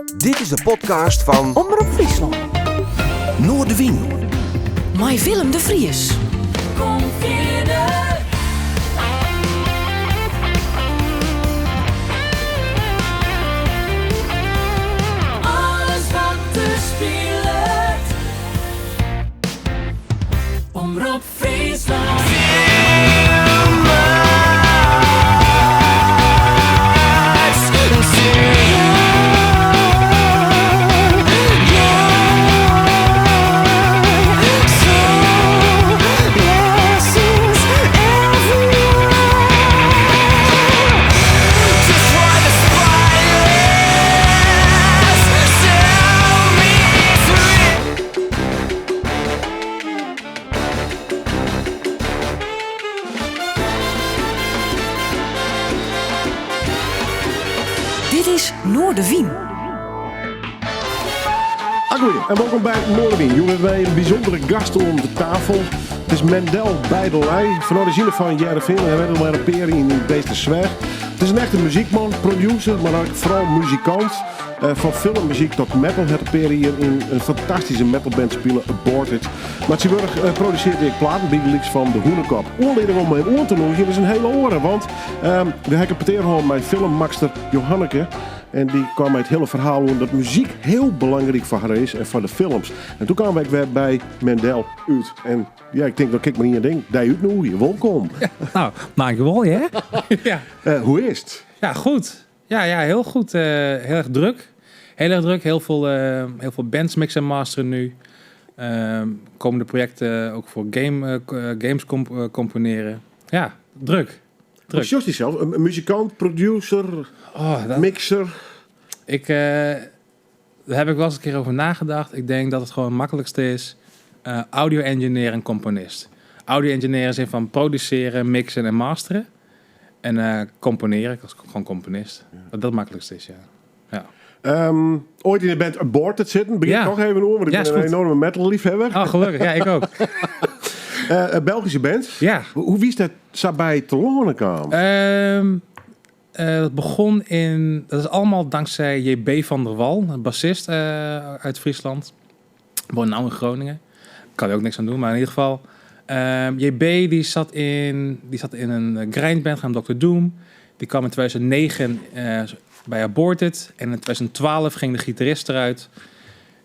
Dit is de podcast fan Omrop Fryslân. Noardewyn. Mei Willem de Vries. Kom fierder. Alles wat der spilet. Omrop Fryslân. Dit is Noardewyn. Agoeie en welkom by Noardewyn. Jûn hawwe wy in bysûndere gast oan de tafel. It is Mendel Bij de Leij, fan orizjine fan Hearrenfean en hy wennet al mar in pear jier yn Beetstersweach. It is in echte muzykman, producer, mar ek foaral muzikant. Fan filmmuzyk tot metal hat in pear jier yn in fantastyske metalband spile, Aborted. Mar tsjintwurdich produsearret hy ek platen, bygelyks fan De Hûnekop. Oanlieding om him oan te nûgjen is in hele oare, want we ha in petear hân mei filmmakster Johanneke en dy kaam mei it hiele ferhaal oan dat muzyk hiel belangryk foar har is en foar de films. En doe kamen we ek wer by Mendel út. En ja, ik tink dan kin ik mar ien ding, dy útnûgje. Wolkom. Ja, nou, dankjewol, ja. Ja. Hoe is it? Ja, goed. Ja, ja, heel goed. Heel erg druk. Heel erg druk. Heel veel bands mixen en masteren nu. Komende projekten ook voor games componeren. Ja, druk. Druk. Hoe sjochst dysels? In muzikant, producer, Oh, dat mixer? Ik, daar heb ik wel eens een keer over nagedacht. Ik denk dat het gewoon het makkelijkste is. Audio engineer en componist. Audio engineer is in van produceren, mixen en masteren. En componeren, ik was gewoon componist. Dat dat het makkelijkste is, ja. Ja. Ooit in de band Aborted zitten. Begin nog even hoor, want ik Ja, ben is een goed. enorme metal liefhebber. Oh, gelukkig. Ja, ik ook. Een Belgische band. Ja. Hoe wist dat zo bij te lâne kwam? Dat begon in... Dat is allemaal dankzij JB van der Wal, een bassist uit Friesland. Woont nu in Groningen. Kan er ook niks aan doen, maar in ieder geval... JB die zat in een grindband genaamd dokter Doom. Die kwam in 2009 bij Aborted. En in 2012 ging de gitarist eruit.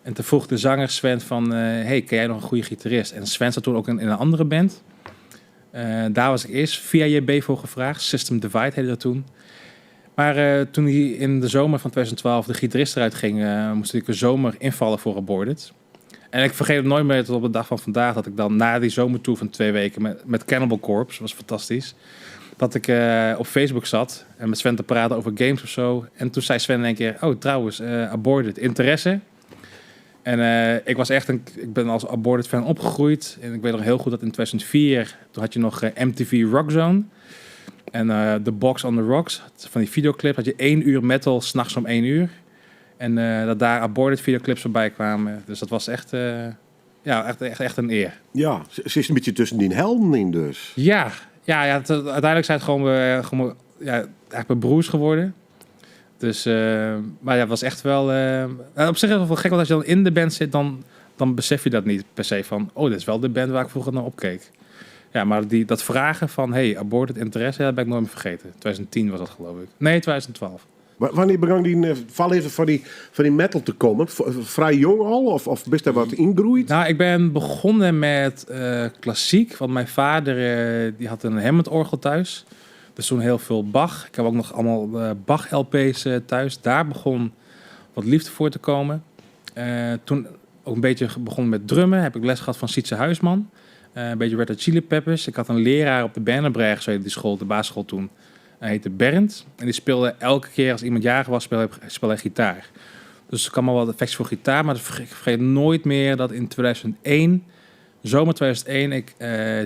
En toen vroeg de zanger Sven van hey, ken jij nog een goede gitarist? En Sven zat toen ook in een andere band. Daar was ik eerst via JB voor gevraagd. System Divide heette dat toen. Maar toen hij in de zomer van 2012 de gitarist eruit ging, moest ik een zomer invallen voor Aborted. En ik vergeet het nooit meer tot op de dag van vandaag dat ik dan na die zomertour van 2 weken met Cannibal Corpse, was fantastisch, dat ik op Facebook zat en met Sven te praten over games. En toen zei Sven in één keer, oh trouwens, Aborted, interesse. En ik was echt een, ik ben als Aborted fan opgegroeid. En ik weet nog heel goed dat in 2004, toen had je nog MTV Rockzone. En The Box on the Rocks, van die videoclip, had je 1 uur metal, 's nachts om 1 uur. En dat daar Aborted videoclips voorbij kwamen. Dus dat was echt een eer. Ja, ze is een beetje tussen die helden in dus. Ja, ja, ja, het, uiteindelijk zijn het gewoon ja, eigenlijk mijn broers geworden. Dus, maar ja, het was echt wel... Nou, op zich is het wel gek, want als je dan in de band zit, dan besef je dat niet per se van... Oh, dit is wel de band waar ik vroeger naar opkeek. Ja, maar dat vragen van, hey, Aborted interesse, ja, dat ben ik nooit meer vergeten. 2010 was dat, geloof ik. Nee, 2012. Wanneer begon die val even van die metal te komen? Vrij jong al? Of bist daar wat ingroeid? Ik ben begonnen met klassiek. Want mijn vader die had een Hammond-orgel thuis. Dus toen heel veel Bach. Ik heb ook nog allemaal Bach-L P's thuis. Daar begon wat liefde voor te komen. Toen ook een beetje begonnen met drummen. Heb ik les gehad van Sietse Huisman. Een beetje Red Hot Chili Peppers. Ik had een leraar op de Bernenberg, zo heette die school, de basisschool toen. Hij heette Bernd. En die speelde elke keer als iemand jarig was, speelde hij gitaar. Dus ik kwam al wat effects voor gitaar. Maar ik vergeet nooit meer dat in 2001, zomer 2001, ik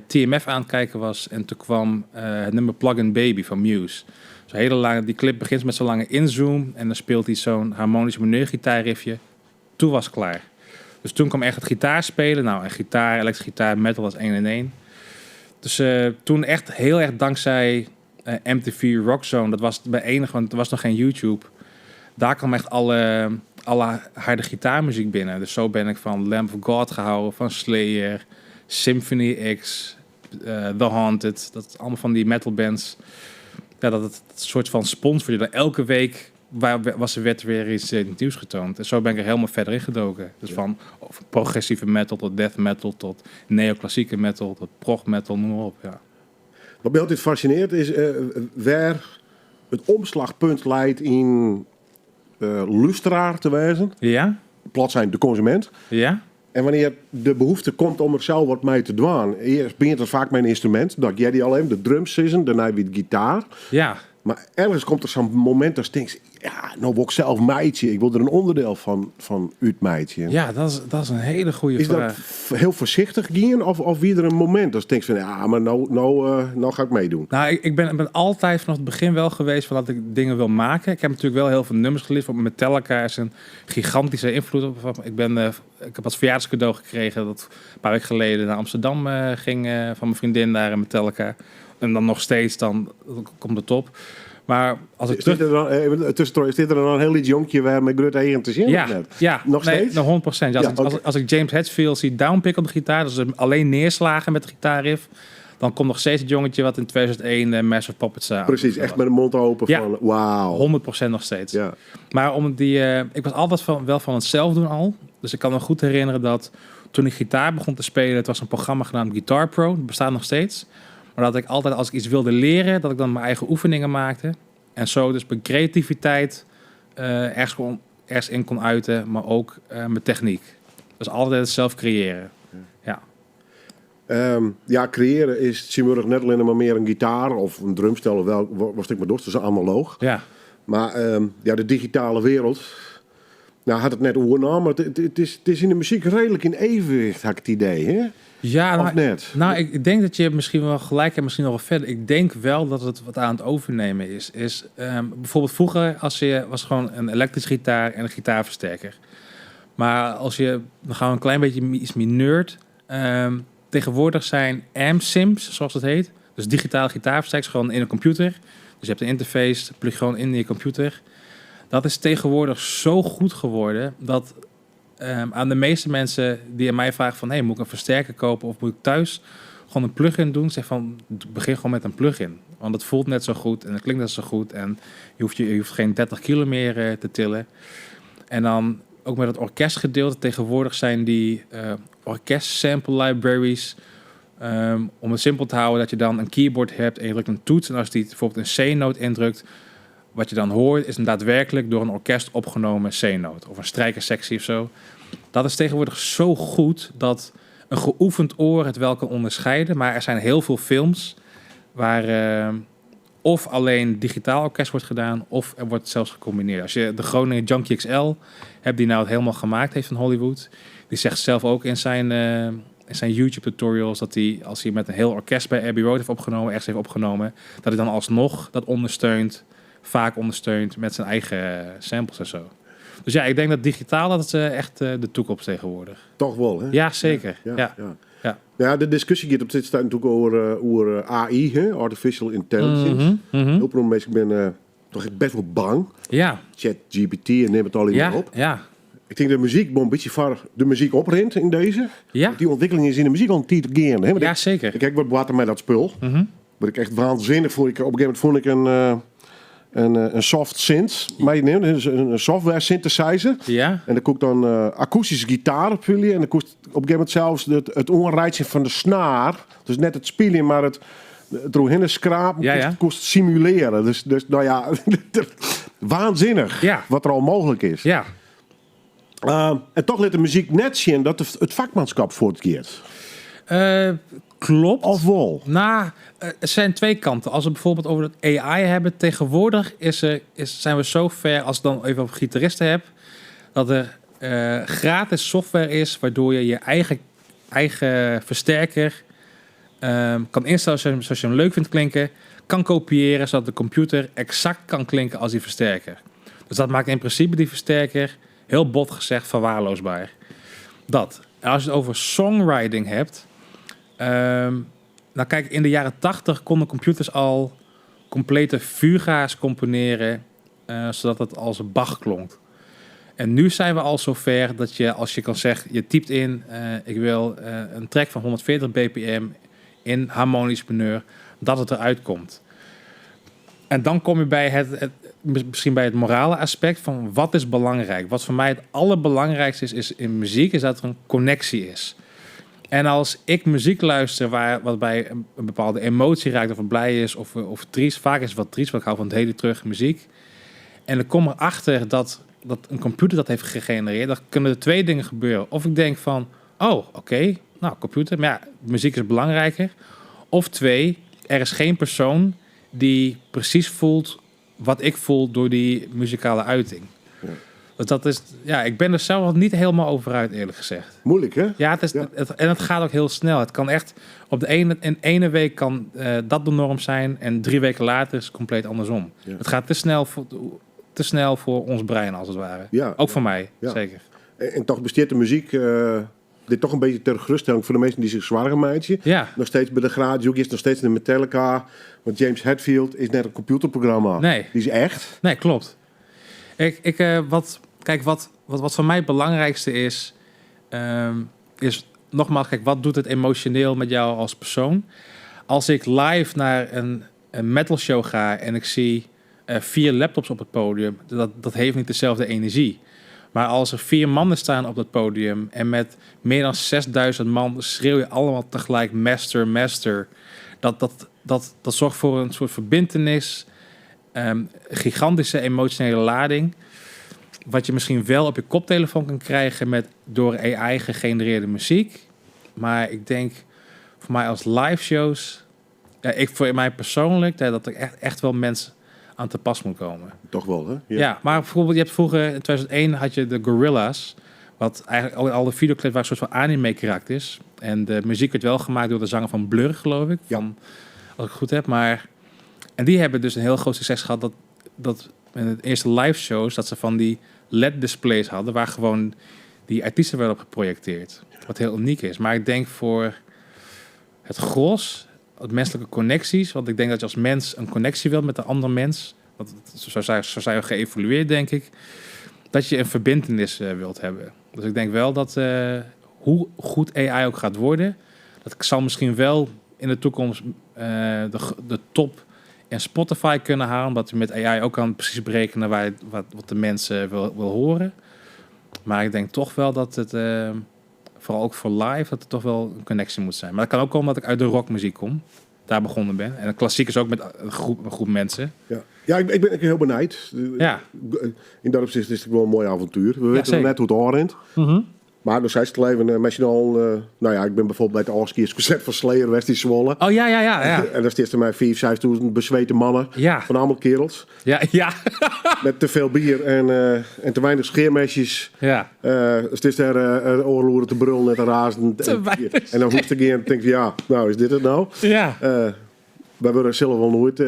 TMF aan het kijken was. En toen kwam het nummer Plug-in Baby van Muse. Zo'n hele lange, die clip begint met zo'n lange inzoom. En dan speelt hij zo'n harmonische mineur-gitaarriffje. Toen was het klaar. Dus toen kwam echt het gitaarspelen. En gitaar, elektrische gitaar, metal was 1 in 1. Dus toen echt heel erg dankzij MTV Rockzone. Dat was bij enige, want er was nog geen YouTube. Daar kwam echt Alle harde gitaarmuziek binnen. Dus zo ben ik van Lamb of God gehouden, van Slayer, Symphony X, The Haunted. Dat is allemaal van die metal bands. Ja, dat het het soort van spons voor je. Dat elke week was er werd weer iets in het nieuws getoond. En zo ben ik er helemaal verder in gedoken. Dus van of progressieve metal tot death metal, tot neoclassieke metal, tot prog metal, noem maar op. Ja. Wat mij altijd fascineert is waar het omslagpunt leidt in luisteraar te wezen. Ja? Plat zijn de consument. Ja? En wanneer de behoefte komt om er zelf wat mee te doen. Eerst begint het vaak met een instrument. Dat jij die al even, de drums is, daarna weer de gitaar. Ja. Maar ergens komt er zo'n moment dat je denkt, ja, nou wil ik zelf meidje. Ik wil er een onderdeel van uitmeidje. Ja, dat is een hele goede Is dat vraag. heel voorzichtig gaan of wie er een moment dat je denkt van, ja, maar nou ga ik meedoen? Nou, ik ben altijd vanaf het begin wel geweest van dat ik dingen wil maken. Ik heb natuurlijk wel heel veel nummers geleerd. Van Metallica is een gigantische invloed op. Ik heb als verjaardagscadeau gekregen dat een paar weken geleden naar Amsterdam ging van mijn vriendin daar in Metallica. En dan nog steeds, dan komt het op. Maar als ik Is dit terug er dan, even tussendoor, is dit er dan een heel lied jonkje waar met Grut Egen te zien? Ja, of net? ja. Nog Nee, steeds? nog 100%. Ja, Ja, oké. als ik James Hetfield zie downpick op de gitaar, dus hem alleen neerslagen met de gitaarriff, dan komt nog steeds het jongetje wat in 2001 Massive Puppets Precies, echt met de mond open van wauw. 100% nog steeds. Ja. Maar ik was altijd wel van het zelf doen al. Dus ik kan me goed herinneren dat toen ik gitaar begon te spelen, het was een programma genaamd Guitar Pro, dat bestaat nog steeds. Maar dat ik altijd, als ik iets wilde leren, dat ik dan mijn eigen oefeningen maakte. En zo dus mijn creativiteit ergens in kon uiten, maar ook mijn techniek. Dus altijd het zelf creëren. Ja. Creëren is tegenwoordig net alleen maar meer een gitaar of een drumstel of welk, was ik maar door, dus analoog. Maar de digitale wereld, nou had het net oornaam, maar het is in de muziek redelijk in evenwicht, had ik het idee, hè? Ja, Of net? ik denk dat je misschien wel gelijk hebt, misschien nog wel verder. Ik denk wel dat het wat aan het overnemen is. Is bijvoorbeeld vroeger was gewoon een elektrische gitaar en een gitaarversterker. Maar als je, dan gaan we een klein beetje iets meer nerd. Tegenwoordig zijn amp-sims, zoals dat heet. Dus digitale gitaarversterkers gewoon in een computer. Dus je hebt een interface, plug gewoon in je computer. Dat is tegenwoordig zo goed geworden dat aan de meeste mensen die aan mij vragen van, hey, moet ik een versterker kopen of moet ik thuis gewoon een plugin doen? Zeg van, begin gewoon met een plugin. Want het voelt net zo goed en het klinkt net zo goed. En je hoeft geen 30 kilo meer te tillen. En dan ook met het orkestgedeelte. Tegenwoordig zijn die orkest sample libraries. Om het simpel te houden dat je dan een keyboard hebt en je drukt een toets. En als die bijvoorbeeld een C-noot indrukt, wat je dan hoort is een daadwerkelijk door een orkest opgenomen C-noot. Of een strijkersectie of zo. Dat is tegenwoordig zo goed dat een geoefend oor het wel kan onderscheiden. Maar er zijn heel veel films waar of alleen digitaal orkest wordt gedaan, of er wordt zelfs gecombineerd. Als je de Groningen Junkie XL hebt, die nou het helemaal gemaakt heeft van Hollywood. Die zegt zelf ook in zijn YouTube tutorials dat hij, als hij met een heel orkest bij Abbey Road heeft opgenomen, ergens heeft opgenomen, dat hij dan alsnog dat ondersteunt, vaak ondersteunt met zijn eigen samples en zo. Dus ik denk dat digitaal, dat is echt de toekomst tegenwoordig. Toch wel, hè? Ja, zeker. Ja, de discussie gaat op dit moment natuurlijk over AI, hè? Artificial Intelligence. Heel veel mensen, ik ben toch echt best wel bang. ChatGPT en neem het al in op. Ik denk dat de muziek een beetje voor de muziek oprent in deze. Want die ontwikkeling is in de muziek al een tijd gaande, hè? Want ik kijk wat water met dat spul. Wat ik echt waanzinnig vond. Op een gegeven moment vond ik een soft synth meenemen. Dus een software synthesizer. En dan kon ik dan akoestische gitaar op jullie. En dan kost op een gegeven moment zelfs het onrijtje van de snaar. Dus net het spelen, maar het doorheen schrapen kost simuleren. Dus nou ja, waanzinnig wat er al mogelijk is. En toch laat de muziek net zien dat het vakmanschap voortkeert. Klopt. Of wel? Er zijn twee kanten. Als we bijvoorbeeld over het AI hebben, tegenwoordig zijn we zo ver, als ik dan even over gitaristen heb, dat er gratis software is waardoor je je eigen versterker kan instellen zoals je hem leuk vindt klinken, kan kopiëren zodat de computer exact kan klinken als die versterker. Dus dat maakt in principe die versterker, heel bot gezegd, verwaarloosbaar. Dat. En als je het over songwriting hebt, in de jaren 80 konden computers al complete fuga's componeren, zodat het als Bach klonk. En nu zijn we al zover dat je, als je kan zeggen, je typt in, ik wil een track van 140 bpm in harmonisch mineur, dat het eruit komt. En dan kom je bij misschien bij het morale aspect van wat is belangrijk. Wat voor mij het allerbelangrijkste is, is in muziek, is dat er een connectie is. En als ik muziek luister waarbij een bepaalde emotie raakt, of het blij is of triest, vaak is het wat triest, want ik hou van het hele treurige muziek. En ik kom erachter dat een computer dat heeft gegenereerd, dan kunnen er twee dingen gebeuren. Of ik denk van, oh, oké, nou, computer, maar ja, muziek is belangrijker. Of twee, er is geen persoon die precies voelt wat ik voel door die muzikale uiting. Dus dat is, ja, ik ben er zelf nog niet helemaal over uit, eerlijk gezegd. Moeilijk, hè? Ja, het is, en het gaat ook heel snel. Het kan echt op de ene, in ene week kan dat de norm zijn en 3 weken later is het compleet andersom. Het gaat te snel voor ons brein, als het ware. Ook voor mij, zeker. En toch besteedt de muziek dit toch een beetje ter geruststelling voor de mensen die zich zwaar gaan maken. Nog steeds bij de graad, is nog steeds de Metallica. Want James Hetfield is net een computerprogramma. Die is echt. Nee, klopt. Ik, ik wat, kijk, wat, wat, wat voor mij het belangrijkste is, is nogmaals, kijk, wat doet het emotioneel met jou als persoon? Als ik live naar een metal show ga en ik zie 4 laptops op het podium, dat heeft niet dezelfde energie. Maar als er 4 mannen staan op dat podium en met meer dan 6000 man schreeuw je allemaal tegelijk master, master. Dat zorgt voor een soort verbintenis, gigantische emotionele lading. Wat je misschien wel op je koptelefoon kan krijgen met door AI gegenereerde muziek. Maar ik denk voor mij als live shows, ja, ik voor mij persoonlijk, ja, dat er echt wel mensen aan te pas moet komen. Toch wel, hè? Ja. Ja, maar bijvoorbeeld, je hebt vroeger in 2001 had je de Gorillaz, wat eigenlijk al de videoclips waren een soort van anime karakters. En de muziek werd wel gemaakt door de zanger van Blur, geloof ik. Van, als ik het goed heb. Maar, en die hebben dus een heel groot succes gehad dat in het eerste live shows dat ze van die LED-displays hadden waar gewoon die artiesten werden op geprojecteerd. Wat heel uniek is. Maar ik denk voor het gros, het menselijke connecties, want ik denk dat je als mens een connectie wilt met de andere mens. Want zo zijn we geëvolueerd, denk ik. Dat je een verbintenis wilt hebben. Dus ik denk wel dat hoe goed AI ook gaat worden, dat zal misschien wel in de toekomst de top en Spotify kunnen halen, omdat je met AI ook kan precies berekenen wat de mensen wil horen. Maar ik denk toch wel dat het, vooral ook voor live, dat er toch wel een connectie moet zijn. Maar dat kan ook komen omdat ik uit de rockmuziek kom. Daar begonnen ben. En de klassiek is ook met een groep mensen. Ja, ja, ik ben heel benijd. In dat opzicht is het wel een mooi avontuur. We weten net hoe het aanrent. Maar nog steeds te leven misschien al nou ja, ik ben bijvoorbeeld bij het Oskiers concert van Slayer West in Zwolle. Oh, ja, ja, ja, ja. En daar staan mij 4, 5.000 bezweten mannen. Van allemaal kerels. Met te veel bier en te weinig scheermesjes. Dus het is daar oorloeren te brullen en te razen. Te weinig En dan hoest ik in en denk ik, ja, nou is dit het nou? Wij worden zelf wel nooit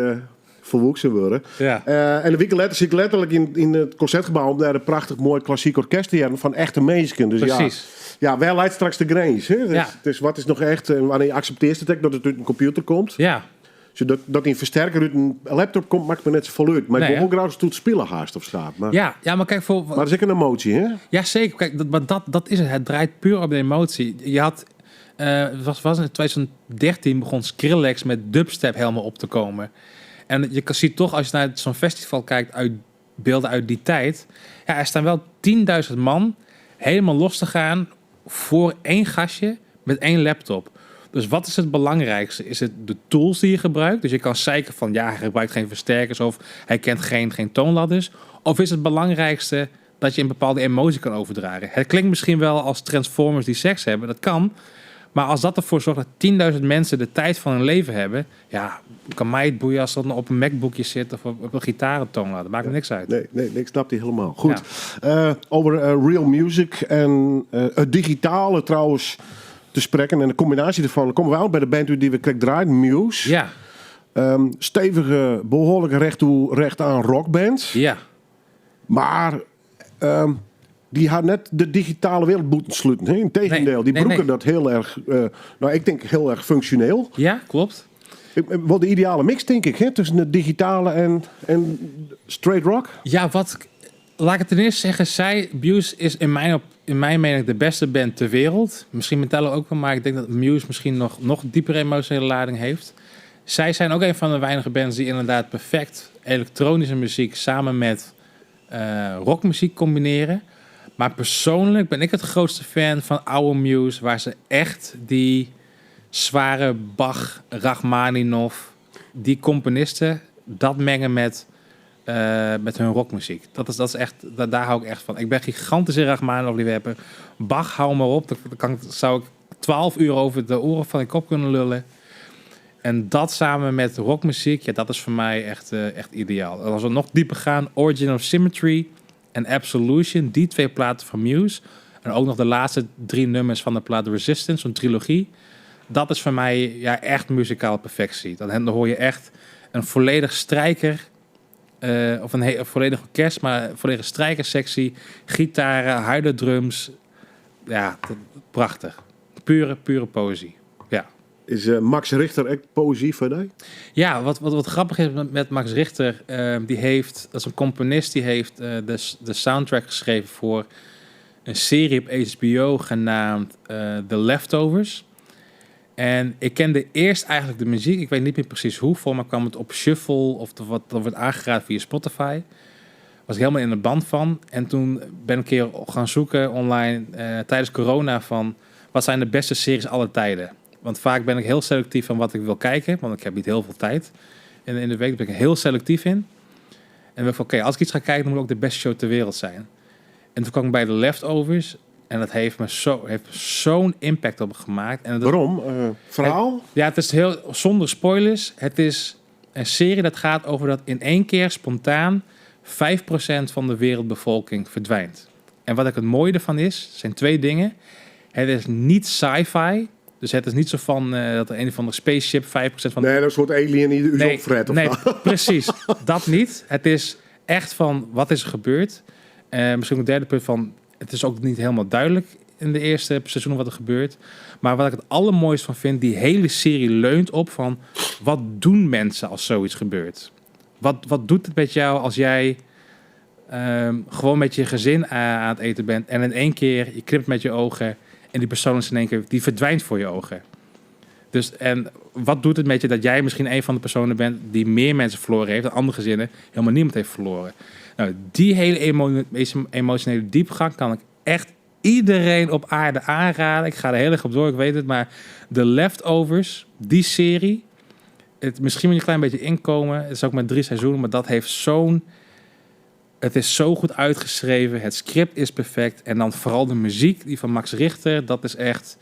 verwoeksen worden. En de week later zit ik letterlijk in het concertgebouw om daar een prachtig mooi klassiek orkest te hebben van echte mensen. Dus ja, waar leidt straks de grens? Hè? Dus wat is nog echt en wanneer accepteert het ook dat het uit een computer komt? Dus dat een versterker uit een laptop komt, maakt me net zo vol uit. Maar ik wil ook graag het spelen haast op straat. Maar Ja, ja, maar kijk, voor, maar dat is ook een emotie, hè? Ja, zeker. Kijk, dat, maar dat, dat is het. Het draait puur op de emotie. Je had, het was, was in 2013 begon Skrillex met dubstep helemaal op te komen. En je ziet toch, als je naar zo'n festival kijkt, uit beelden uit die tijd. Ja, er staan wel 10.000 man helemaal los te gaan voor één gastje met één laptop. Dus wat is het belangrijkste? Is het de tools die je gebruikt? Dus je kan zeiken van, ja, hij gebruikt geen versterkers of hij kent geen toonladders. Of is het belangrijkste dat je een bepaalde emotie kan overdragen? Het klinkt misschien wel als Transformers die seks hebben, dat kan. Maar als dat ervoor zorgt dat 10.000 mensen de tijd van hun leven hebben, ja, kan mij het boeien als dat op een MacBookje zit of op een gitarentoonladder. Dat maakt me niks uit. Nee, nee, nee, ik snap die helemaal. Goed. Over real music en het digitale trouwens te spreken en de combinatie ervan. Dan komen we ook bij de band die we krijgen draaien, Muse. Stevige, behoorlijk recht toe, recht aan rockband. Maar die had net de digitale wereld moeten sluiten. Hè? Integendeel, die broeken dat heel erg, nou, ik denk heel erg functioneel. Ja, klopt. Wel de ideale mix, denk ik, hè? Tussen het digitale en straight rock. Ja, wat Laat ik het ten eerste zeggen, zij, Muse is in mijn mening de beste band ter wereld. Misschien Metallo ook wel, maar ik denk dat Muse misschien nog diepere emotionele lading heeft. Zij zijn ook een van de weinige bands die inderdaad perfect elektronische muziek samen met rockmuziek combineren. Maar persoonlijk ben ik het grootste fan van oude Muse, waar ze echt die zware Bach, Rachmaninoff, die componisten, dat mengen met hun rockmuziek. Dat is echt, daar hou ik echt van. Ik ben gigantische Rachmaninoff-liefhebber. Bach, hou maar op. Daar zou ik 12 uur over de oren van de kop kunnen lullen. En dat samen met rockmuziek, ja, dat is voor mij echt ideaal. En als we nog dieper gaan, Origin of Symmetry en Absolution, die twee platen van Muse. En ook nog de laatste 3 nummers van de plaat Resistance, zo'n trilogie. Dat is voor mij, ja, echt muzikale perfectie. Dan hoor je echt een volledig strijker, of een volledig orkest, maar een volledige strijkersectie, gitaren, harde drums. Ja, prachtig. Pure poëzie. Ja. Is Max Richter echt poëzie voor jou? Ja, wat grappig is met Max Richter, dat is een componist, die heeft de soundtrack geschreven voor een serie op HBO genaamd The Leftovers. En ik kende eerst eigenlijk de muziek, ik weet niet meer precies hoe, voor mij kwam het op Shuffle of dat wordt aangeraden via Spotify. Was ik helemaal in de band van. En toen ben ik een keer gaan zoeken online tijdens corona van wat zijn de beste series aller tijden. Want vaak ben ik heel selectief van wat ik wil kijken, want ik heb niet heel veel tijd. En in de week ben ik heel selectief in. En we van, oké, als ik iets ga kijken, dan moet ook de beste show ter wereld zijn. En toen kwam ik bij The Leftovers. En dat heeft me zo'n impact op me gemaakt. En dat, Waarom? Verhaal? Het, ja, het is heel, zonder spoilers. Het is een serie dat gaat over dat in één keer spontaan 5% van de wereldbevolking verdwijnt. En wat ik het mooie ervan is, zijn twee dingen. Het is niet sci-fi. Dus het is niet zo van dat er een of andere spaceship 5% van... Nee, dat is een soort alien die u Nee, opfret, of nee, wat? precies. Dat niet. Het is echt van, wat is er gebeurd? Misschien een derde punt van, het is ook niet helemaal duidelijk in de eerste seizoen wat er gebeurt. Maar wat ik het allermooist van vind, die hele serie leunt op van, wat doen mensen als zoiets gebeurt? Wat doet het met jou als jij gewoon met je gezin aan het eten bent en in één keer, je knipt met je ogen en die persoon is in één keer, die verdwijnt voor je ogen. En wat doet het met je dat jij misschien een van de personen bent die meer mensen verloren heeft dan andere gezinnen helemaal niemand heeft verloren? Die hele emotionele diepgang kan ik echt iedereen op aarde aanraden. Ik ga er heel erg op door, ik weet het. Maar The Leftovers, die serie, misschien moet je een klein beetje inkomen. Het is ook maar 3 seizoenen, maar dat heeft zo'n... Het is zo goed uitgeschreven, het script is perfect. En dan vooral de muziek, die van Max Richter, dat is echt...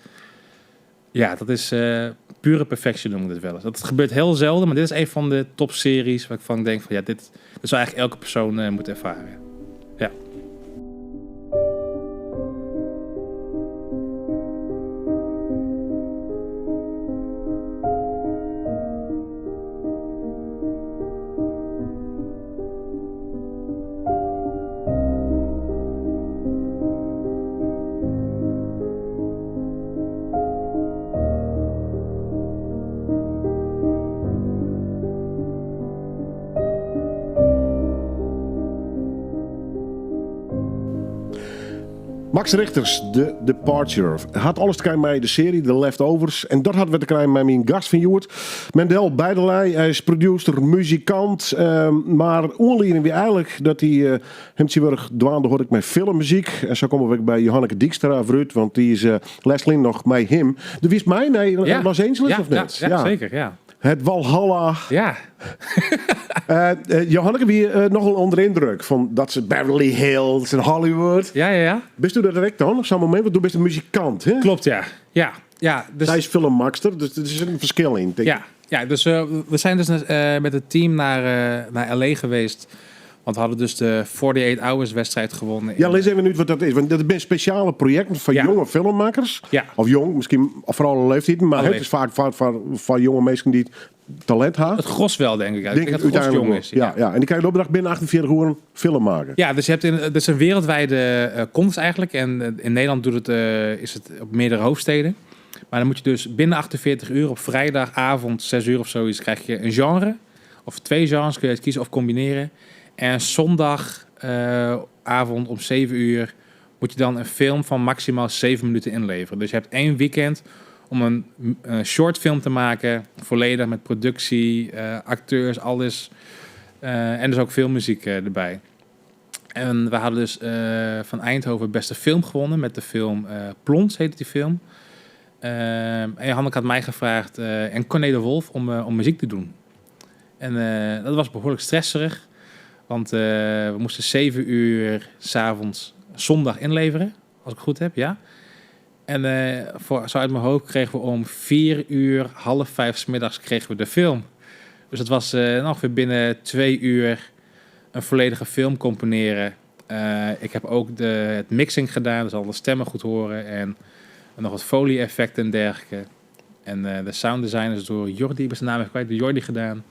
Ja, dat is pure perfectie, noem ik het wel eens. Dat gebeurt heel zelden, maar dit is een van de topseries waar ik van denk van, ja, dit zou eigenlijk elke persoon moeten ervaren. Ja. Max Richters, The Departure. Had alles te krijgen met de serie The Leftovers. En dat hadden we te krijgen met mijn gast van Joert. Mendel Beiderlei, hij is producer, muzikant. Maar oorleren we eigenlijk dat hij hem zie dwaande hoor ik met filmmuziek. En zo komen we bij Johanneke Dijkstra vooruit, want die is Leslie nog met hem. De wie is mij? Nee, Los Angeles of net? Ja, zeker, ja. Het Walhalla. Johanneke, wie nogal onder indruk van dat ze Beverly Hills en Hollywood. Ja, ja, ja. Bist u dat direct dan? Op zo'n moment, want du bist een muzikant, hè? Klopt, ja. Ja, ja, dus Zij is filmmaakster, dus er zit een verschil in, denk ik. Ja, ja, dus we zijn dus met het team naar LA geweest. Want we hadden dus de 48 Hours wedstrijd gewonnen. Ja, lees even nu wat dat is. Want dat is een speciale project van jonge filmmakers. Of jong, misschien of vooral alle leeftijden. Maar Alle het is vaak van jonge mensen die talent hebben. Het gros wel, denk ik. Ik Denk denk dat het gros uiteindelijk jong is. wel. Ja, ja. En die krijgen de opdracht binnen 48 uur film maken. Ja, dus je hebt in, het is een wereldwijde contest eigenlijk. En in Nederland is het op meerdere hoofdsteden. Maar dan moet je dus binnen 48 uur op vrijdagavond, 6 uur of zoiets, krijg je een genre. Of 2 genres kun je kiezen of combineren. En zondag avond om 7 uur moet je dan een film van maximaal 7 minuten inleveren. Dus je hebt één weekend om een short film te maken, volledig met productie, acteurs, alles. En dus ook filmmuziek erbij. En we hadden dus van Eindhoven beste film gewonnen met de film Plons, heette die film. En Hanneke had mij gevraagd en Corné de Wolf om muziek te doen. En dat was behoorlijk stresserig, want we moesten 7 uur 's avonds zondag inleveren, als ik het goed heb, ja. En zo uit mijn hoofd kregen we om 4 uur, half vijf 's middags kregen we de film. Dus dat was ongeveer binnen 2 uur een volledige film componeren. Ik heb ook het mixing gedaan, dus alle stemmen goed horen en nog wat folie-effecten en dergelijke. En de sound design is door Jordi, ik ben zijn naam even kwijt, door Jordi gedaan.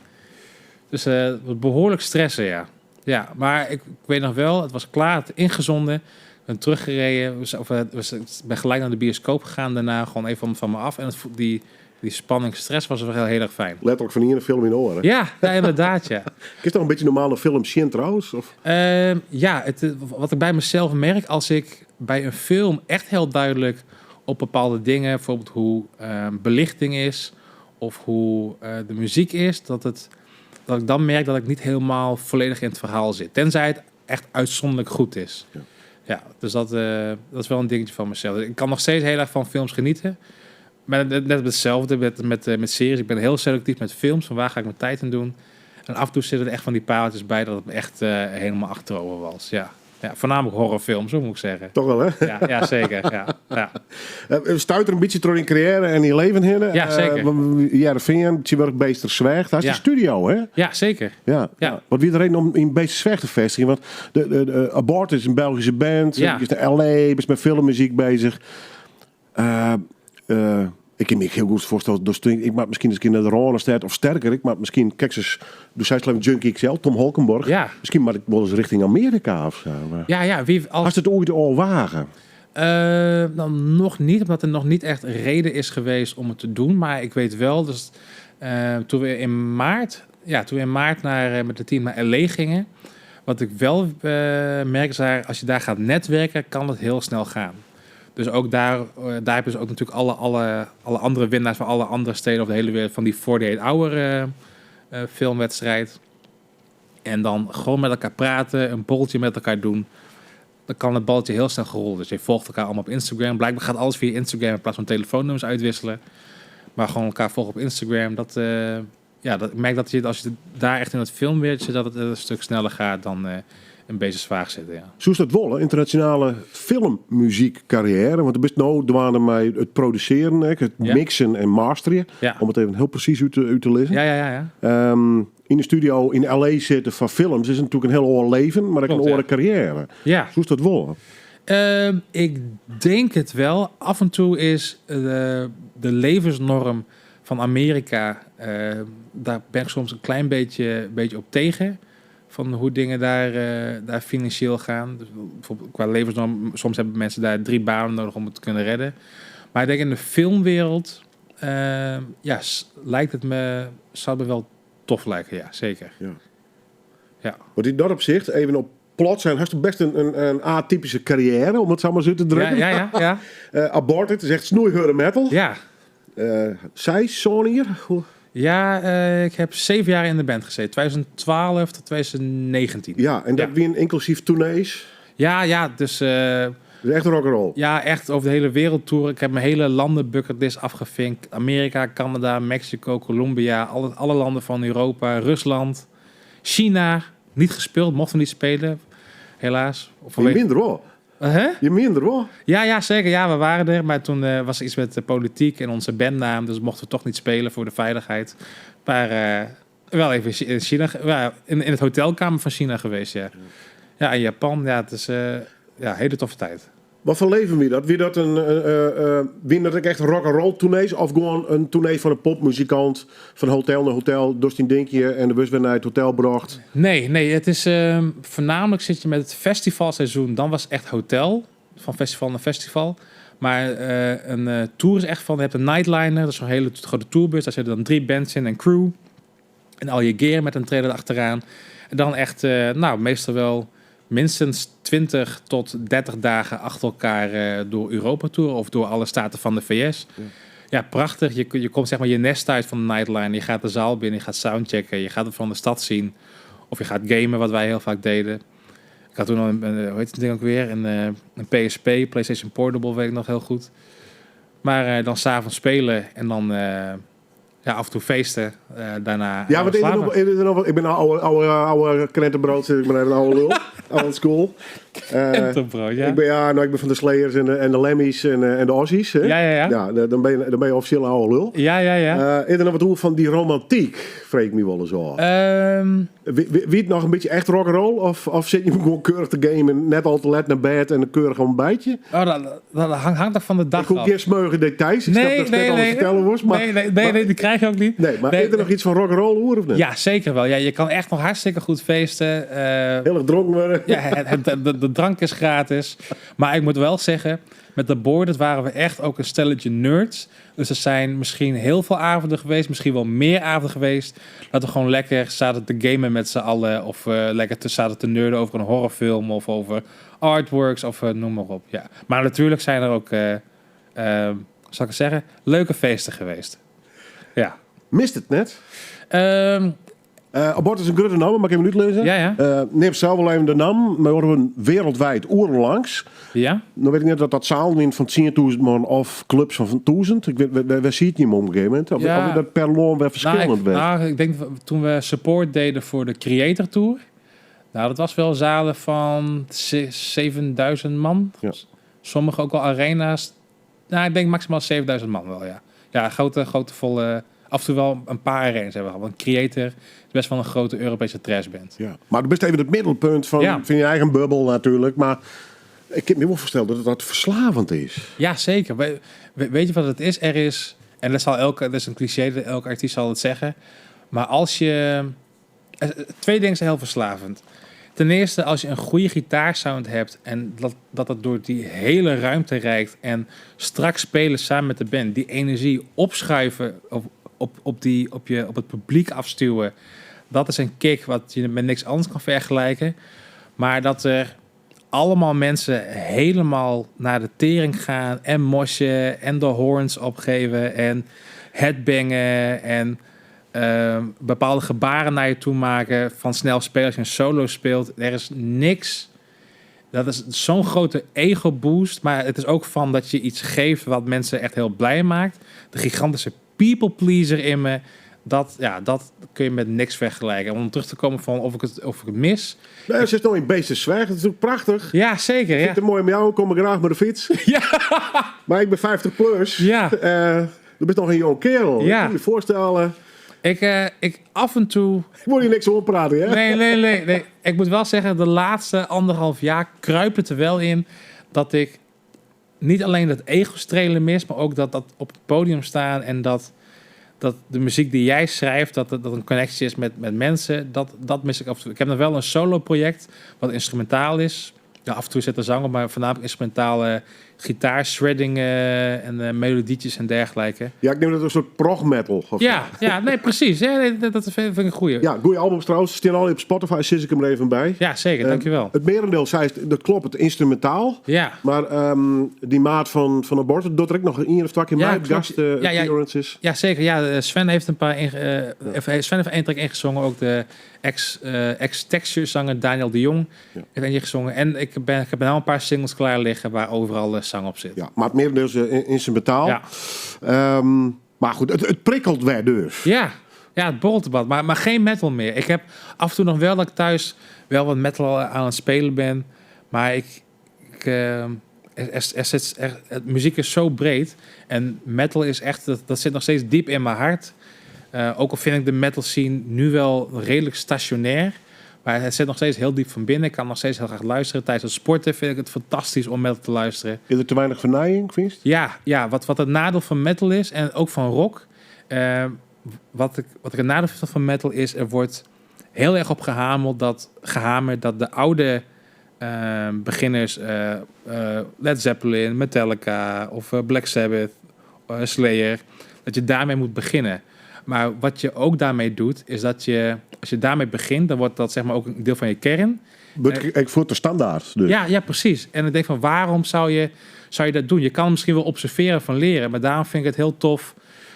Dus het was behoorlijk stressen, ja. Ja, maar ik weet nog wel, het was klaar, het ingezonden. Ik ben teruggereden, ik ben gelijk naar de bioscoop gegaan daarna, gewoon even van me af. En die spanning, stress was wel heel erg fijn. Letterlijk van hier een film in oren. Ja, ja, inderdaad, ja. Is dat een beetje een normale film zien trouwens? Of? Ja, wat ik bij mezelf merk, als ik bij een film echt heel duidelijk op bepaalde dingen, bijvoorbeeld hoe belichting is of hoe de muziek is, dat ik dan merk dat ik niet helemaal volledig in het verhaal zit. Tenzij het echt uitzonderlijk goed is. Ja. Ja, dus dat is wel een dingetje van mezelf. Ik kan nog steeds heel erg van films genieten. Maar net hetzelfde met series. Ik ben heel selectief met films. Van waar ga ik mijn tijd in doen? En af en toe zitten er echt van die pareltjes bij dat het me echt helemaal achterover was. Ja. Ja, voornamelijk horrorfilms, zo moet ik zeggen. Toch wel, hè? Ja, ja, zeker. Ja, ja. We stuiten een beetje door in carrière en in leven heen. Ja, zeker. Hearrenfean, je werkt Beesterzwaag. Daar is de studio, hè? Ja, zeker. Ja, ja. Wat wie de reden om in Beesterzwaag te vestigen? Want de Abort is een Belgische band. Ja. Is de LA, is met filmmuziek bezig. Ik kan me heel goed voorstellen, dus ik maak misschien eens een keer naar de Randstad of sterker, ik maak misschien, kijk eens, dus zij slaan Junkie XL, Tom Holkenborg. Ja. Misschien maak ik wel eens richting Amerika of zo. Maar Ja, ja, wie als Als het ooit al wagen? Nou, nog niet, omdat er nog niet echt reden is geweest om het te doen. Maar ik weet wel, dus, toen we in maart, ja, toen we in maart naar, met het team naar LA gingen, wat ik wel merk is daar, als je daar gaat netwerken, kan het heel snel gaan. Dus ook daar heb je dus ook natuurlijk alle andere winnaars van alle andere steden over de hele wereld van die 48 Hour filmwedstrijd. En dan gewoon met elkaar praten, een borreltje met elkaar doen. Dan kan het balletje heel snel gerold. Dus je volgt elkaar allemaal op Instagram. Blijkbaar gaat alles via Instagram in plaats van telefoonnummers uitwisselen. Maar gewoon elkaar volgen op Instagram. Ik merk dat je, als je daar echt in het filmwereldje zit, dat het een stuk sneller gaat dan een beetje zwaar zitten, ja. Zo is dat wel, hè? Internationale filmmuziekcarrière. Want er best nou dwaande mij het produceren, hè, het mixen en masteren. Ja. Om het even heel precies uit te lezen. Ja. In de studio in LA zitten van films is natuurlijk een heel oor leven, maar ook een oren carrière. Ja. Zo is dat wel, hè? Ik denk het wel. Af en toe is de levensnorm van Amerika, daar ben ik soms een klein beetje op tegen. Van hoe dingen daar financieel gaan. Dus bijvoorbeeld qua levensnorm, soms hebben mensen daar 3 banen nodig om het te kunnen redden. Maar ik denk in de filmwereld, ja, lijkt het me, zou het me wel tof lijken, ja, zeker. Ja. Ja. Want in dat opzicht, even op plot zijn, had je best een atypische carrière, om het zo maar zo te drukken. Ja. Aborted is echt snoeihurde metal. Ja. Zij, Sonier? Hoe? Ja, ik heb 7 jaar in de band gezeten. 2012 tot 2019. Ja, en dat Ja. wie een inclusief tournees? Ja, dus, Dus echt rock'n'roll. Ja, echt over de hele wereld tour. Ik heb mijn hele landenbucketlist afgevinkt. Amerika, Canada, Mexico, Colombia, alle landen van Europa, Rusland, China. Niet gespeeld, mochten we niet spelen, helaas. Of Je vanwege minder hoor. Hè? Je minder hoor. Ja, zeker. Ja, we waren er. Maar toen was er iets met de politiek en onze bandnaam. Dus mochten we toch niet spelen voor de veiligheid. Maar wel even in China, in het hotelkamer van China geweest, ja. Ja, in Japan. Ja, het is hele toffe tijd. Wat voor leven wie dat? Wie dat een wie dat ik echt rock'n'roll tournees of gewoon een tournee van een popmuzikant van hotel naar hotel, door zijn dinkje en de bus weer naar het hotel bracht? Nee, het is voornamelijk zit je met het festivalseizoen. Dan was het echt hotel, van festival naar festival. Maar een tour is echt van, je hebt een nightliner, dat is zo'n hele grote tourbus. Daar zitten dan 3 bands in en crew. En al je gear met een trailer achteraan. En dan echt, meestal wel minstens 20 tot 30 dagen achter elkaar door Europa toeren of door alle staten van de VS. Ja, prachtig. Je komt zeg maar je nest uit van de Nightline. Je gaat de zaal binnen, je gaat soundchecken, je gaat het van de stad zien. Of je gaat gamen, wat wij heel vaak deden. Ik had toen al een, hoe heet het ding ook weer? Een PSP, PlayStation Portable, weet ik nog heel goed. Maar dan s'avonds spelen en dan ja, af en toe feesten. Daarna Ja, wat is er nog, is er nog, ik ben een oude, oude, oude krentenbrood, ik ben even een oude lul. Old school. Krentenbrood, ja. Ik ben, ja, nou, ik ben van de Slayers en de Lemmys en de Aussies. Hè? Ja, ja, ja. Ja, dan ben je officieel een oude lul. Ja, ja, ja. Is er nog wat hoe van die romantiek, vreek ik me wel eens af. Wie het nog een beetje echt rock'n'roll? Of zit je gewoon keurig te gamen, net al te let naar bed en een keurig ontbijtje? Oh, dat hangt toch van de dag Ik hoef af. geen smeuïge details. Ik snap dat het net al vertellen was. Maar, nee, nee, nee, nee, die krijg je ook niet. Nee, maar Nee, is er nog iets van rock'n'roll hoor of niet? Ja, zeker wel. Ja, je kan echt nog hartstikke goed feesten. Heel erg dronken worden. Ja, de drank is gratis. Maar ik moet wel zeggen, met de Aborted waren we echt ook een stelletje nerds. Dus er zijn misschien heel veel avonden geweest, misschien wel meer avonden geweest, dat we gewoon lekker zaten te gamen met z'n allen. Of lekker zaten te nerden over een horrorfilm of over artworks of noem maar op. Ja. Maar natuurlijk zijn er ook, zal ik het zeggen, leuke feesten geweest. Ja. Mist het net? Aborted is een grote naam, maar ik even niet lezen. Ja, ja. Neem zelf wel even de naam, maar we worden wereldwijd oerenlangs. Ja. Nou weet ik net dat dat zaal in van 10.000 man of clubs van 1000. Ik weet, we zien het niet meer op een gegeven moment. Of, Ja. of dat per loon weer verschillend werd. Ik denk toen we support deden voor de Kreator Tour. Nou, dat was wel zalen van 7000 man. Ja. Sommige ook al arena's. Nou, ik denk maximaal 7000 man wel, ja. Ja, grote volle... Af en toe wel een paar arenas hebben we gehad. Want Kreator is best wel een grote Europese trashband. Ja. Maar du bent even het middelpunt van je eigen bubbel natuurlijk. Maar ik heb me wel voorstellen dat dat verslavend is. Ja, zeker. Weet je wat het is? Er is, en dat zal elke, dat is een cliché, dat elke artiest zal het zeggen. Maar als je... Twee dingen zijn heel verslavend. Ten eerste, als je een goede gitaarsound hebt en dat dat door die hele ruimte reikt en straks spelen samen met de band, die energie opschuiven op het publiek afstuwen, dat is een kick wat je met niks anders kan vergelijken. Maar dat er allemaal mensen helemaal naar de tering gaan en moshen en de horns opgeven en headbangen en bepaalde gebaren naar je toe maken van snel spelen als je een solo speelt. Er is niks. Dat is zo'n grote ego boost, maar het is ook van dat je iets geeft wat mensen echt heel blij maakt. De gigantische people pleaser in me, dat kun je met niks vergelijken. Om terug te komen van of ik het mis. Nee, ze is nog in Beesterzwaag, dat is natuurlijk prachtig. Ja, zeker. Ik Ja. vind het mooi om jou, kom ik graag met de fiets. Ja. Maar ik ben 50 plus. Ja. Je bent nog een jong kerel. Ja. Ik kan je voorstellen. Ik af en toe... Ik moet hier niks over praten, hè? Nee, nee, nee, nee. Ik moet wel zeggen, de laatste anderhalf jaar kruipt het er wel in dat ik niet alleen dat ego-strelen mis, maar ook dat op het podium staan en dat de muziek die jij schrijft, dat een connectie is met mensen, dat mis ik af en toe. Ik heb nog wel een solo-project wat instrumentaal is. Ja, af en toe zit er zang op, maar voornamelijk instrumentale gitaar-shredding en melodietjes en dergelijke. Ja, ik neem dat een soort prog metal. Of Ja, ja, nee, precies. Ja, nee, dat vind ik een goeie. Ja, goeie albums trouwens. Staan al op Spotify, zit ik hem er even bij. Ja, zeker. Dankjewel. Het merendeel zei, dat klopt, het instrumentaal. Ja. Maar die maat van Aborted doet er ook nog één of twee keer Ja, mee. klopt. Gast appearances. Ja, zeker. Ja, Sven heeft een paar Sven heeft één track ingezongen. Ook de ex-Texture zanger Daniel de Jong heeft eentje gezongen. En ik heb nou een paar singles klaar liggen waar overal zang op zit. Ja, maar het merendeel is instrumentaal. Ja. Maar goed, het prikkelt weer dus. Ja, ja, het borrelt wat, maar geen metal meer. Ik heb af en toe nog wel dat ik thuis wel wat metal aan het spelen ben. Maar muziek is zo breed. En metal is echt, dat zit nog steeds diep in mijn hart. Ook al vind ik de metal scene nu wel redelijk stationair. Maar het zit nog steeds heel diep van binnen. Ik kan nog steeds heel graag luisteren. Tijdens het sporten vind ik het fantastisch om metal te luisteren. Is er te weinig vernijing, vind je? Ja, ja, wat het nadeel van metal is en ook van rock. Wat ik het nadeel vind van metal is, er wordt heel erg op gehamerd dat de oude beginners, Led Zeppelin, Metallica of Black Sabbath, Slayer, dat je daarmee moet beginnen. Maar wat je ook daarmee doet, is dat je, als je daarmee begint, dan wordt dat ook een deel van je kern. Ik voel de standaard. Dus. Ja, ja, precies. En ik denk van waarom zou je dat doen? Je kan misschien wel observeren van leren, maar daarom vind ik het heel tof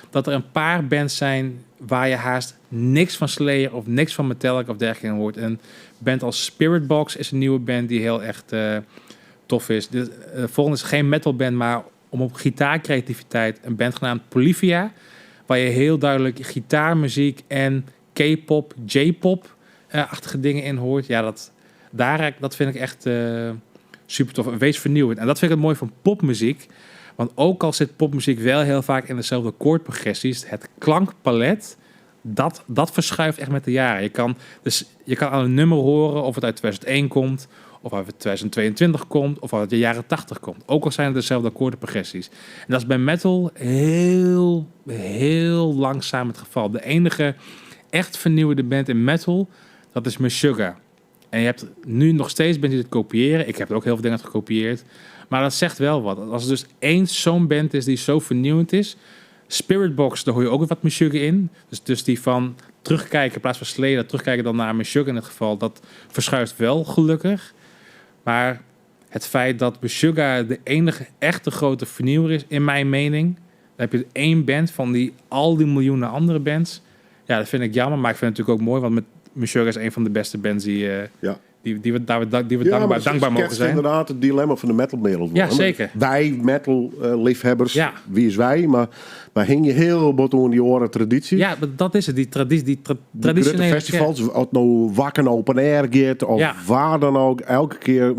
dat er een paar bands zijn waar je haast niks van Slayer of niks van Metallica of dergelijke in hoort. En band als Spiritbox is een nieuwe band die heel echt tof is. De volgende is geen metal band, maar om op gitaarcreativiteit een band genaamd Polyphia, waar je heel duidelijk gitaarmuziek en K-pop, J-pop-achtige dingen in hoort. Ja, dat vind ik echt super tof. Wees vernieuwend. En dat vind ik het mooi van popmuziek. Want ook al zit popmuziek wel heel vaak in dezelfde akkoordprogressies, het klankpalet, dat verschuift echt met de jaren. Dus je kan aan een nummer horen of het uit 2001 komt, of uit 2022 komt, of uit de jaren 80 komt. Ook al zijn het dezelfde akkoordenprogressies. En dat is bij metal heel, heel langzaam het geval. De enige echt vernieuwende band in metal, dat is Meshuggah. En je hebt nu nog steeds bands die het kopiëren. Ik heb er ook heel veel dingen uit gekopieerd. Maar dat zegt wel wat. Als er dus één zo'n band is die zo vernieuwend is. Spiritbox, daar hoor je ook wat Meshuggah in. Dus die van terugkijken in plaats van Slayer, terugkijken dan naar Meshuggah in het geval. Dat verschuift wel gelukkig. Maar het feit dat Meshuggah de enige echte grote vernieuwer is, in mijn mening. Dan heb je één band van die, al die miljoenen andere bands. Ja, dat vind ik jammer, maar ik vind het natuurlijk ook mooi, want met Meshuggah is een van de beste bands die we Ja, maar het dankbaar mogen schetst zijn. inderdaad het dilemma van de metalwereld. Ja, zeker. Wij metal liefhebbers, wie is wij? Maar wij hingen heel bot onder die oren traditie. Ja, maar dat is het, die traditie, die De traditionele grote festivals, of het nou Wacken Open Air gaat, of waar dan ook, elke keer,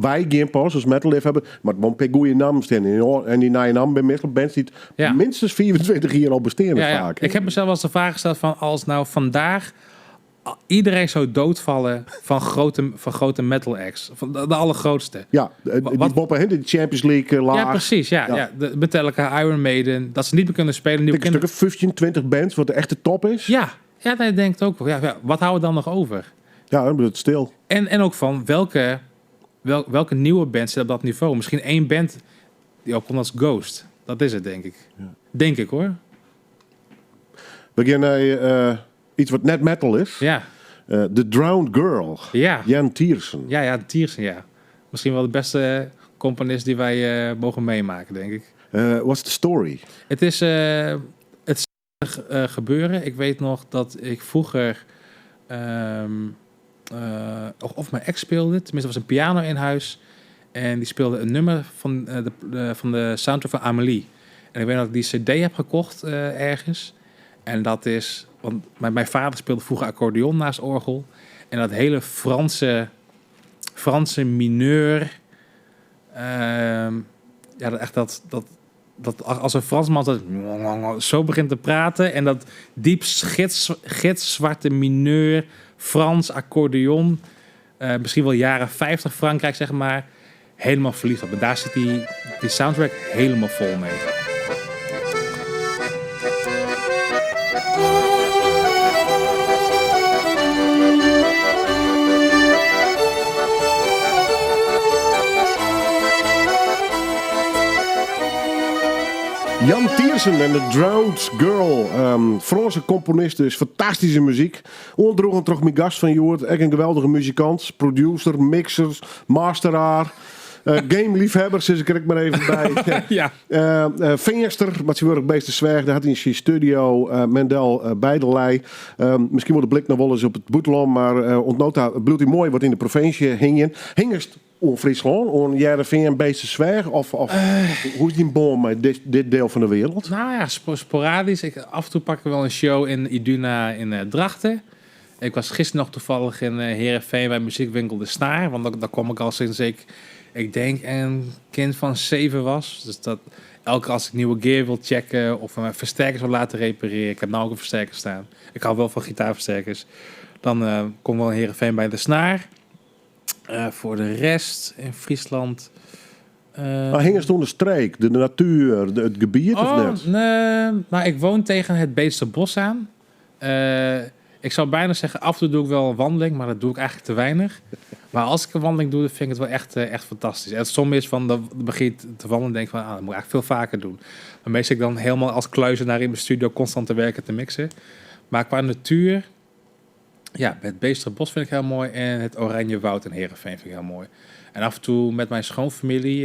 wij gaan pas als metal liefhebber, maar het moet een goede naam staan. En die nieuwe naam bij metal bands die het minstens 24 jaar al bestaan vaak. Ik heb mezelf wel eens de vraag gesteld van als nou vandaag iedereen zou doodvallen van grote metal acts. Van de allergrootste. Ja, die boppen in de Champions League laag. Ja, precies. Ja, ja. De Metallica, Iron Maiden. Dat ze niet meer kunnen spelen. Nieuwe Ik een kinderen. stuk of 15, 20 bands, wat de echte top is. Ja, ja, nee, ik denk het ook wel. Ja, ja, wat houden we dan nog over? Ja, dan wordt het stil. En ook van welke nieuwe band zit op dat niveau? Misschien één band die opkomt als Ghost. Dat is het, denk ik. Denk ik, hoor. We gaan naar iets wat net metal is. The Drowned Girl. Yann Tiersen. Ja, ja, Tiersen, ja. Misschien wel de beste componist die wij mogen meemaken, denk ik. What's the story? Het is het gebeuren. Ik weet nog dat ik vroeger of mijn ex speelde. Tenminste, er was een piano in huis. En die speelde een nummer van de soundtrack van Amélie. En ik weet nog dat ik die cd heb gekocht ergens. En dat is... Want mijn vader speelde vroeger accordeon naast orgel. En dat hele Franse mineur... ja, dat echt dat als een Fransman dat zo begint te praten... en dat diep gitzwarte mineur, Frans accordeon... misschien wel jaren 50 Frankrijk, zeg maar... helemaal verliefd op. En daar zit die soundtrack helemaal vol mee. Yann Tiersen en The Drowned Girl. Franse componist, dus fantastische muziek. Ondroegen troch mijn gast van Joert. Echt een geweldige muzikant, producer, mixer, masteraar. Gameliefhebber, zit ik er maar even bij. Venster, wat ze wordt Beetsterzwaag. Daar had hij in zijn studio Mendel Beidelij. Misschien wordt de blik nog wel eens op het boetelon, maar ontnota bloedt hij mooi wat in de provincie hingen. Hingest on Friesland, on Hearrenfean, Beetsterzwaag? Of hoe is die boom met dit deel van de wereld? Nou ja, sporadisch. Af en toe pak ik wel een show in Iduna in Drachten. Ik was gisteren nog toevallig in Heerenveen bij muziekwinkel De Snaar. Want daar kom ik al sinds ik denk een kind van 7 was. Dus dat elke keer als ik nieuwe gear wil checken of mijn versterkers wil laten repareren. Ik heb nou ook een versterker staan. Ik hou wel van gitaarversterkers. Dan kom ik wel in Heerenveen bij De Snaar. Voor de rest in Friesland. Maar hing het toen de streek, de natuur, het gebied of Oh, net? nee, maar ik woon tegen het Beetsterbos aan. Ik zou bijna zeggen, af en toe doe ik wel een wandeling, maar dat doe ik eigenlijk te weinig. Maar als ik een wandeling doe, dan vind ik het wel echt fantastisch. En het soms is van, dan begin je te wandelen en denk van, dat moet ik eigenlijk veel vaker doen. Maar meestal ik dan helemaal als kluizenaar in mijn studio constant te werken, te mixen. Maar qua natuur, Ja, het Beesterbos vind ik heel mooi en het Oranjewoud in Heerenveen vind ik heel mooi. En af en toe met mijn schoonfamilie,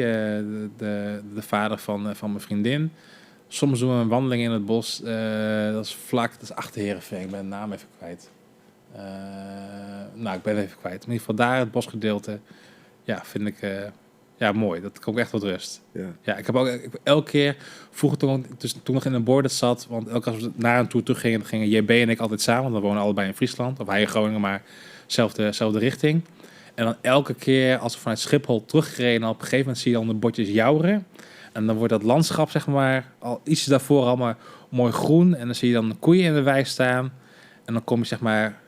de vader van mijn vriendin. Soms doen we een wandeling in het bos. Dat is vlak, dat is achter Heerenveen. Ik ben de naam even kwijt. Nou, ik ben het even kwijt. In ieder geval daar het bosgedeelte. Ja, vind ik ja, mooi. Dat komt echt tot rust. Ja, ik heb ook ik, elke keer, vroeger toen, dus toen nog in een border zat, want elke keer als we naar en toe terug gingen, dan gingen JB en ik altijd samen, want we wonen allebei in Friesland, of hij in Groningen, maar zelfde richting. En dan elke keer als we vanuit Schiphol terugreden, op een gegeven moment zie je dan de bordjes Joure. En dan wordt dat landschap, zeg maar, al iets daarvoor allemaal mooi groen. En dan zie je dan de koeien in de wei staan. En dan kom je, zeg maar,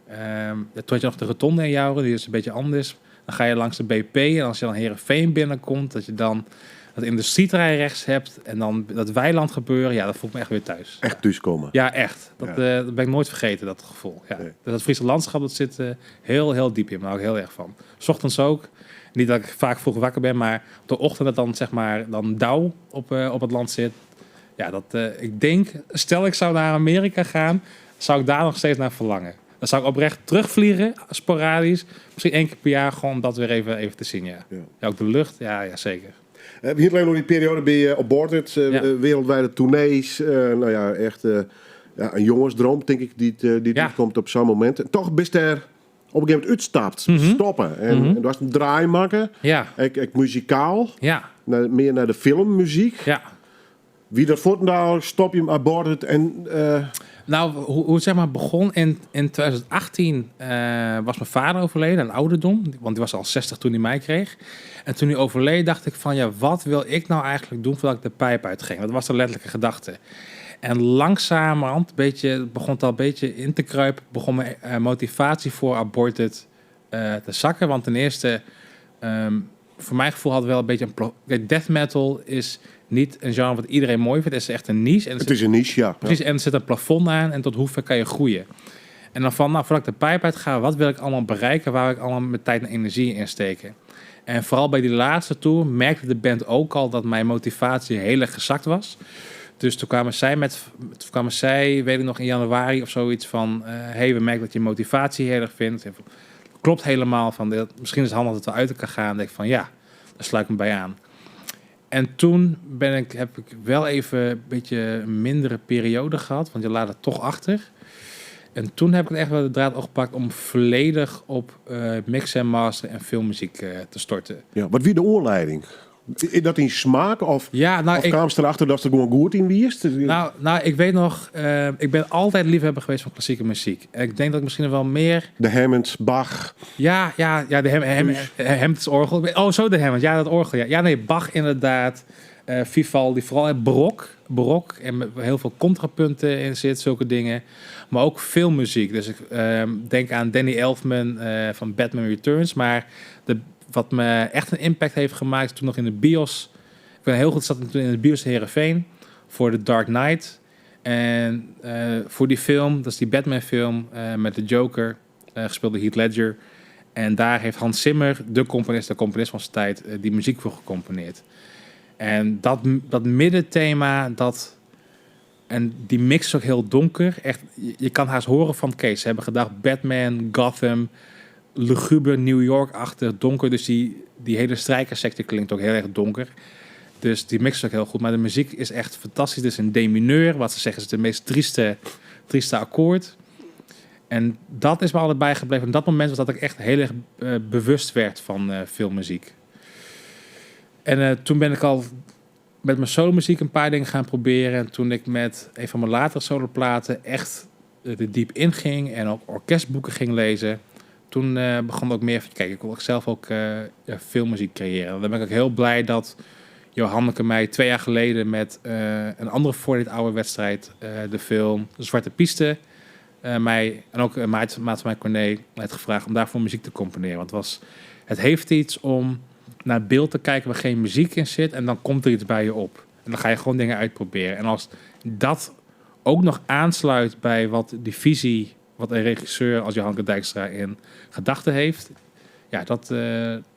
toen had je nog de rotonde in Joure, die is een beetje anders. Dan ga je langs de BP en als je dan Heerenveen binnenkomt, dat je dan dat industrieterrein rechts hebt en dan dat weiland gebeuren, ja, dat voelt me echt weer thuis. Echt thuiskomen. Ja, echt. Dat, dat ben ik nooit vergeten, dat gevoel. Ja. Nee. Dat Friese landschap, dat zit heel, heel diep in me. Daar hou ik heel erg van. 's Ochtends ook. Niet dat ik vaak vroeg wakker ben, maar op de ochtend dat dan, zeg maar, dan dauw op het land zit. Ja, dat, ik denk, stel ik zou naar Amerika gaan, zou ik daar nog steeds naar verlangen. Dan zou ik oprecht terugvliegen, sporadisch. Misschien 1 keer per jaar, gewoon om dat weer even te zien, ja. Ja, ook de lucht, ja, ja, zeker. Hier alleen nog die periode ben je Aborted, wereldwijde tournees. Nou ja, echt ja, een jongensdroom, denk ik, die komt op zo'n moment. En toch bist er op een gegeven moment uitstapt, stoppen. En er was een draai maken. Ik muzikaal. Meer naar de filmmuziek. Wie dat voort nou, stop je hem Aborted en Nou, hoe het begon in 2018 was mijn vader overleden, een ouderdom. Want die was al 60 toen hij mij kreeg. En toen hij overleed dacht ik van, ja, wat wil ik nou eigenlijk doen voordat ik de pijp uitging? Dat was de letterlijke gedachte. En langzamerhand, een beetje, begon het al een beetje in te kruipen, begon mijn motivatie voor Aborted te zakken. Want ten eerste, voor mijn gevoel had wel een beetje een kijk, death metal is niet een genre wat iedereen mooi vindt. Het is echt een niche. En er Het zit is een niche, ja. Precies, en er zit een plafond aan en tot hoe ver kan je groeien. En dan van, nou, voordat ik de pijp uit ga, wat wil ik allemaal bereiken? Waar wil ik allemaal mijn tijd en energie in steken? En vooral bij die laatste tour merkte de band ook al dat mijn motivatie heel erg gezakt was. Dus toen kwamen zij met, toen kwamen zij, weet ik nog, in januari of zoiets van hey, we merken dat je motivatie heel erg vindt. En klopt helemaal van, dit, misschien is het handig dat we uit elkaar gaan. Dan denk ik van, ja, daar sluit ik me bij aan. En toen heb ik wel even een beetje een mindere periode gehad, want je laat het toch achter. En toen heb ik echt wel de draad opgepakt om volledig op mix en master en filmmuziek te storten. Ja, wat wie de oorleiding? Is dat in smaak of, Ja, nou, of ik kwam ze erachter dat ze er gewoon goed in wist? Nou, nou, ik weet nog, ik ben altijd liefhebber geweest van klassieke muziek. En ik denk dat ik misschien wel meer... De Hammond, Bach. Ja, ja, ja, de Dus Hammond's orgel. Oh, zo de Hammond. Ja, dat orgel. Ja, ja nee, Bach inderdaad. Vivaldi, vooral het barok. En met heel veel contrapunten in zit, zulke dingen. Maar ook filmmuziek. Dus ik denk aan Danny Elfman van Batman Returns. Maar wat me echt een impact heeft gemaakt, is toen nog in de bios. Ik ben heel goed zat toen in de bios in Heerenveen voor The Dark Knight. En voor die film, dat is die Batman film met de Joker, gespeeld door Heath Ledger. En daar heeft Hans Zimmer, de componist van zijn tijd, die muziek voor gecomponeerd. En dat middenthema, en die mix is ook heel donker. Echt, je kan haast horen van, oké, ze hebben gedacht Batman, Gotham, luguber New York-achtig, donker. Dus die hele strijkersector klinkt ook heel erg donker. Dus die mix is ook heel goed. Maar de muziek is echt fantastisch. Het is een D-mineur, wat ze zeggen is het meest trieste akkoord. En dat is me altijd bijgebleven. En dat moment was dat ik echt heel erg bewust werd van filmmuziek. En toen ben ik al met mijn solomuziek een paar dingen gaan proberen. En toen ik met een van mijn latere soloplaten echt er diep inging en ook orkestboeken ging lezen, toen begon ook meer van, kijk, ik wil ook zelf ook filmmuziek creëren. En dan ben ik ook heel blij dat Johanneke mij 2 jaar geleden met een andere voor dit oude wedstrijd, de film De Zwarte Piste, mij en ook maat van mij Corné heeft gevraagd om daarvoor muziek te componeren. Want het heeft iets om naar beeld te kijken waar geen muziek in zit en dan komt er iets bij je op. En dan ga je gewoon dingen uitproberen. En als dat ook nog aansluit bij wat die visie, wat een regisseur als Johanneke Dijkstra in gedachten heeft, Ja,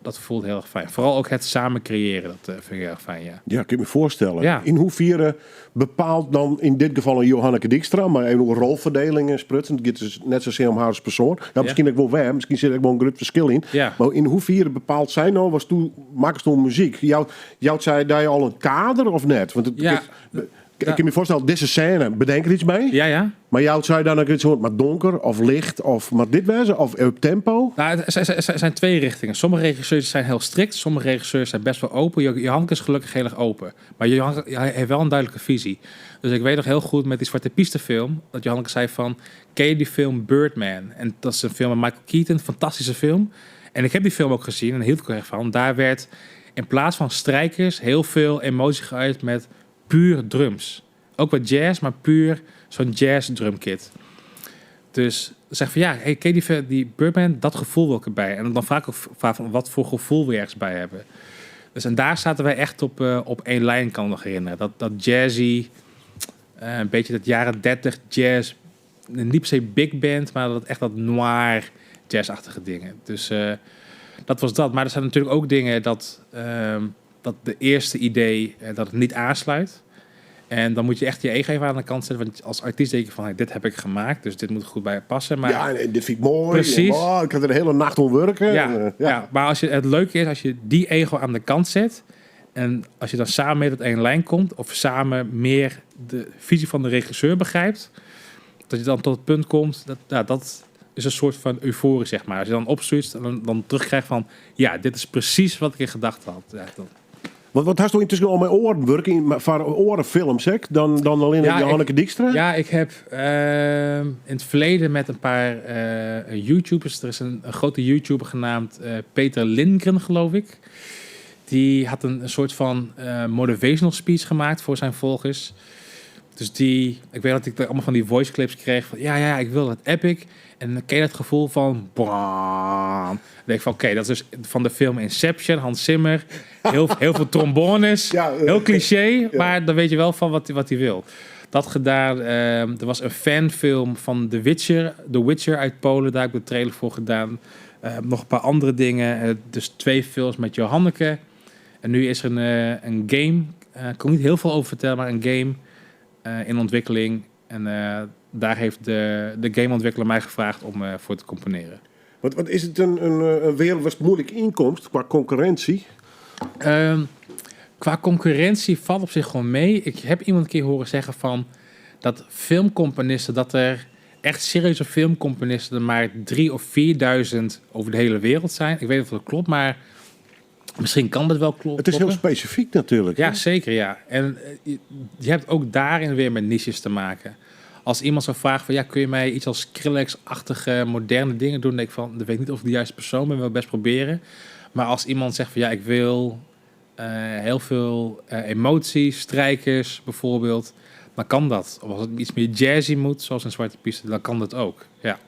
dat voelt heel erg fijn. Vooral ook het samen creëren, dat vind ik heel erg fijn, ja. Ja, kan ik me voorstellen. Ja. In hoeverre bepaalt dan in dit geval een Johanneke Dijkstra, maar even een rolverdeling sprutsen. Het gaat dus net zozeer om haar als persoon. Ja, misschien ook wel weg, misschien zit er ook wel een groot verschil in. Ja. Maar in hoeverre bepaalt zij nou, was toen, maak toen muziek? Jou zei daar al een kader of net? Want het, Ja. ik kan me voorstellen, deze scène, bedenk er iets mee. Ja, ja. Maar jou zei dan ook iets van, maar donker of licht of maar dit wijze of op tempo? Nou, het zijn twee richtingen. Sommige regisseurs zijn heel strikt, sommige regisseurs zijn best wel open. Johanneke is gelukkig heel erg open. Maar Johanneke, hij heeft wel een duidelijke visie. Dus ik weet nog heel goed met die Zwarte Piste film, dat Johanneke zei van, ken je die film Birdman? En dat is een film met Michael Keaton, fantastische film. En ik heb die film ook gezien en daar hield ik er echt van. Daar werd in plaats van strijkers heel veel emotie geuit met puur drums. Ook wat jazz, maar puur zo'n jazz drumkit. Dus zeg van ja, hey, ken je die Birdman? Dat gevoel wil ik erbij. En dan vraag ik ook vaak van wat voor gevoel wil je ergens bij hebben. Dus en daar zaten wij echt op één lijn, kan ik me nog herinneren. Dat jazzy, een beetje dat jaren 30 jazz. Niet per se big band, maar dat echt dat noir jazzachtige dingen. Dus dat was dat. Maar er zijn natuurlijk ook dingen dat de eerste idee dat het niet aansluit. En dan moet je echt je ego even aan de kant zetten. Want als artiest denk je van, hey, dit heb ik gemaakt, dus dit moet goed bij je passen. Maar Ja, en dit vind ik mooi. Precies. En, oh, ik kan er de hele nacht om werken. Ja, En, ja. ja. maar het leuke is, als je die ego aan de kant zet... en als je dan samen meer tot één lijn komt... of samen meer de visie van de regisseur begrijpt... dat je dan tot het punt komt, dat is een soort van euforie, zeg maar. Als je dan opzoekt en dan terugkrijgt van... ja, dit is precies wat ik in gedachten had. Ja, dat... Want had je intussen al mijn oren werken, in, maar voor orenfilms, hè? Dan alleen Ja, Johanneke Dijkstra? Ja, ik heb in het verleden met een paar YouTubers... Er is een grote YouTuber genaamd Peter Lindgren, geloof ik. Die had een soort van motivational speech gemaakt voor zijn volgers. Dus ik weet dat ik daar allemaal van die voice clips kreeg van... ja, ja, ik wil dat epic. En dan ken je dat gevoel van... Bam. Dan denk ik van, oké, dat is dus van de film Inception, Hans Zimmer. Heel, heel veel trombones. Heel cliché, maar dan weet je wel van wat hij wil. Dat gedaan. Er was een fanfilm van The Witcher, The Witcher uit Polen. Daar heb ik de trailer voor gedaan. Nog een paar andere dingen. Dus 2 films met Johanneke. En nu is er een game. Ik kan niet heel veel over vertellen, maar een game in ontwikkeling. En daar heeft de gameontwikkelaar mij gevraagd om voor te componeren. Wat is het een wereld waar het moeilijk inkomt qua concurrentie? Qua concurrentie valt op zich gewoon mee. Ik heb iemand een keer horen zeggen van dat filmcomponisten, dat er echt serieuze filmcomponisten er maar 3 of 4.000 over de hele wereld zijn. Ik weet niet of dat klopt, maar misschien kan dat wel Het is heel kloppen. specifiek natuurlijk, Ja, hè? zeker, ja. En je hebt ook daarin weer met niches te maken. Als iemand zou vragen van, ja, kun je mij iets als Skrillex-achtige moderne dingen doen? Dan denk ik van, dat weet ik niet of ik de juiste persoon ben, wil ik best proberen. Maar als iemand zegt van, ja, ik wil heel veel emoties, strijkers bijvoorbeeld, dan kan dat. Of als het iets meer jazzy moet, zoals in Zwarte Piste, dan kan dat ook. Ja,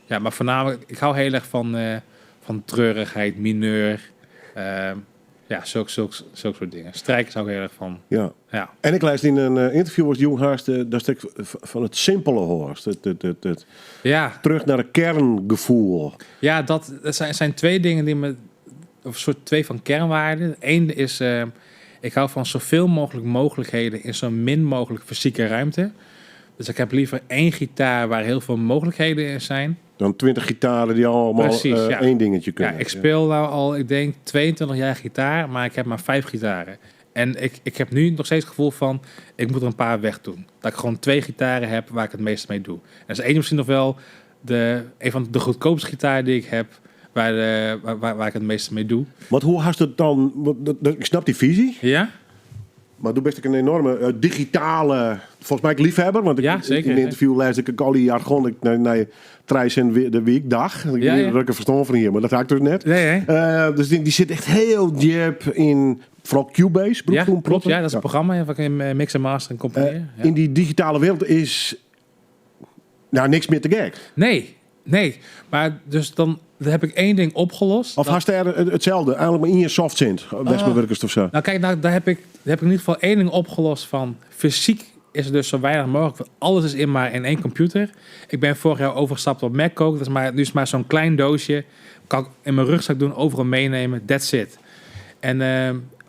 ja, maar voornamelijk, ik hou heel erg van treurigheid, mineur. Ja, zulk soort dingen. Strijkers hou ik heel erg van. En ik lees in een interview was Jong Haast, dat stuk van het simpele hoort. Het terug naar het kerngevoel. Ja, dat zijn 2 dingen die me... Of een soort 2 van kernwaarden. Eén is, ik hou van zoveel mogelijk mogelijkheden in zo min mogelijk fysieke ruimte. Dus ik heb liever 1 gitaar waar heel veel mogelijkheden in zijn. Dan 20 gitaren die allemaal, 1 dingetje kunnen. Ja, ik speel nou al, ik denk, 22 jaar gitaar, maar ik heb maar 5 gitaren. En ik heb nu nog steeds het gevoel van, ik moet er een paar weg doen. Dat ik gewoon 2 gitaren heb waar ik het meeste mee doe. En dat is één misschien nog wel een van de goedkoopste gitaren die ik heb, waar ik het meeste mee doe. Want hoe hast het dan? Want ik snap die visie. Maar doe best ik een enorme digitale, volgens mij ik liefhebber. Want in een interview lees ik ook al die jargon. Ik, nee, Trijs en de weekdag. Ik weet niet dat ik er verstand van hier, maar dat raak ik dus net. Nee, nee. Dus die zit echt heel diep in, vooral Cubase. Ja, Broek, klopt. proppen. Ja, dat is een programma waar ik in mix en master en componeer. In die digitale wereld is niks meer te gek. Nee, nee. Maar dus dan heb ik 1 ding opgelost. Of had je er hetzelfde, eigenlijk maar in je soft synth, westbewerkers of zo. Nou kijk, nou, daar heb ik, daar heb ik in ieder geval 1 ding opgelost van fysiek is er dus zo weinig mogelijk. Want alles is in maar in één computer. Ik ben vorig jaar overgestapt op Mac ook. Dat is maar, nu is het maar zo'n klein doosje. Kan ik in mijn rugzak doen, overal meenemen. That's it. En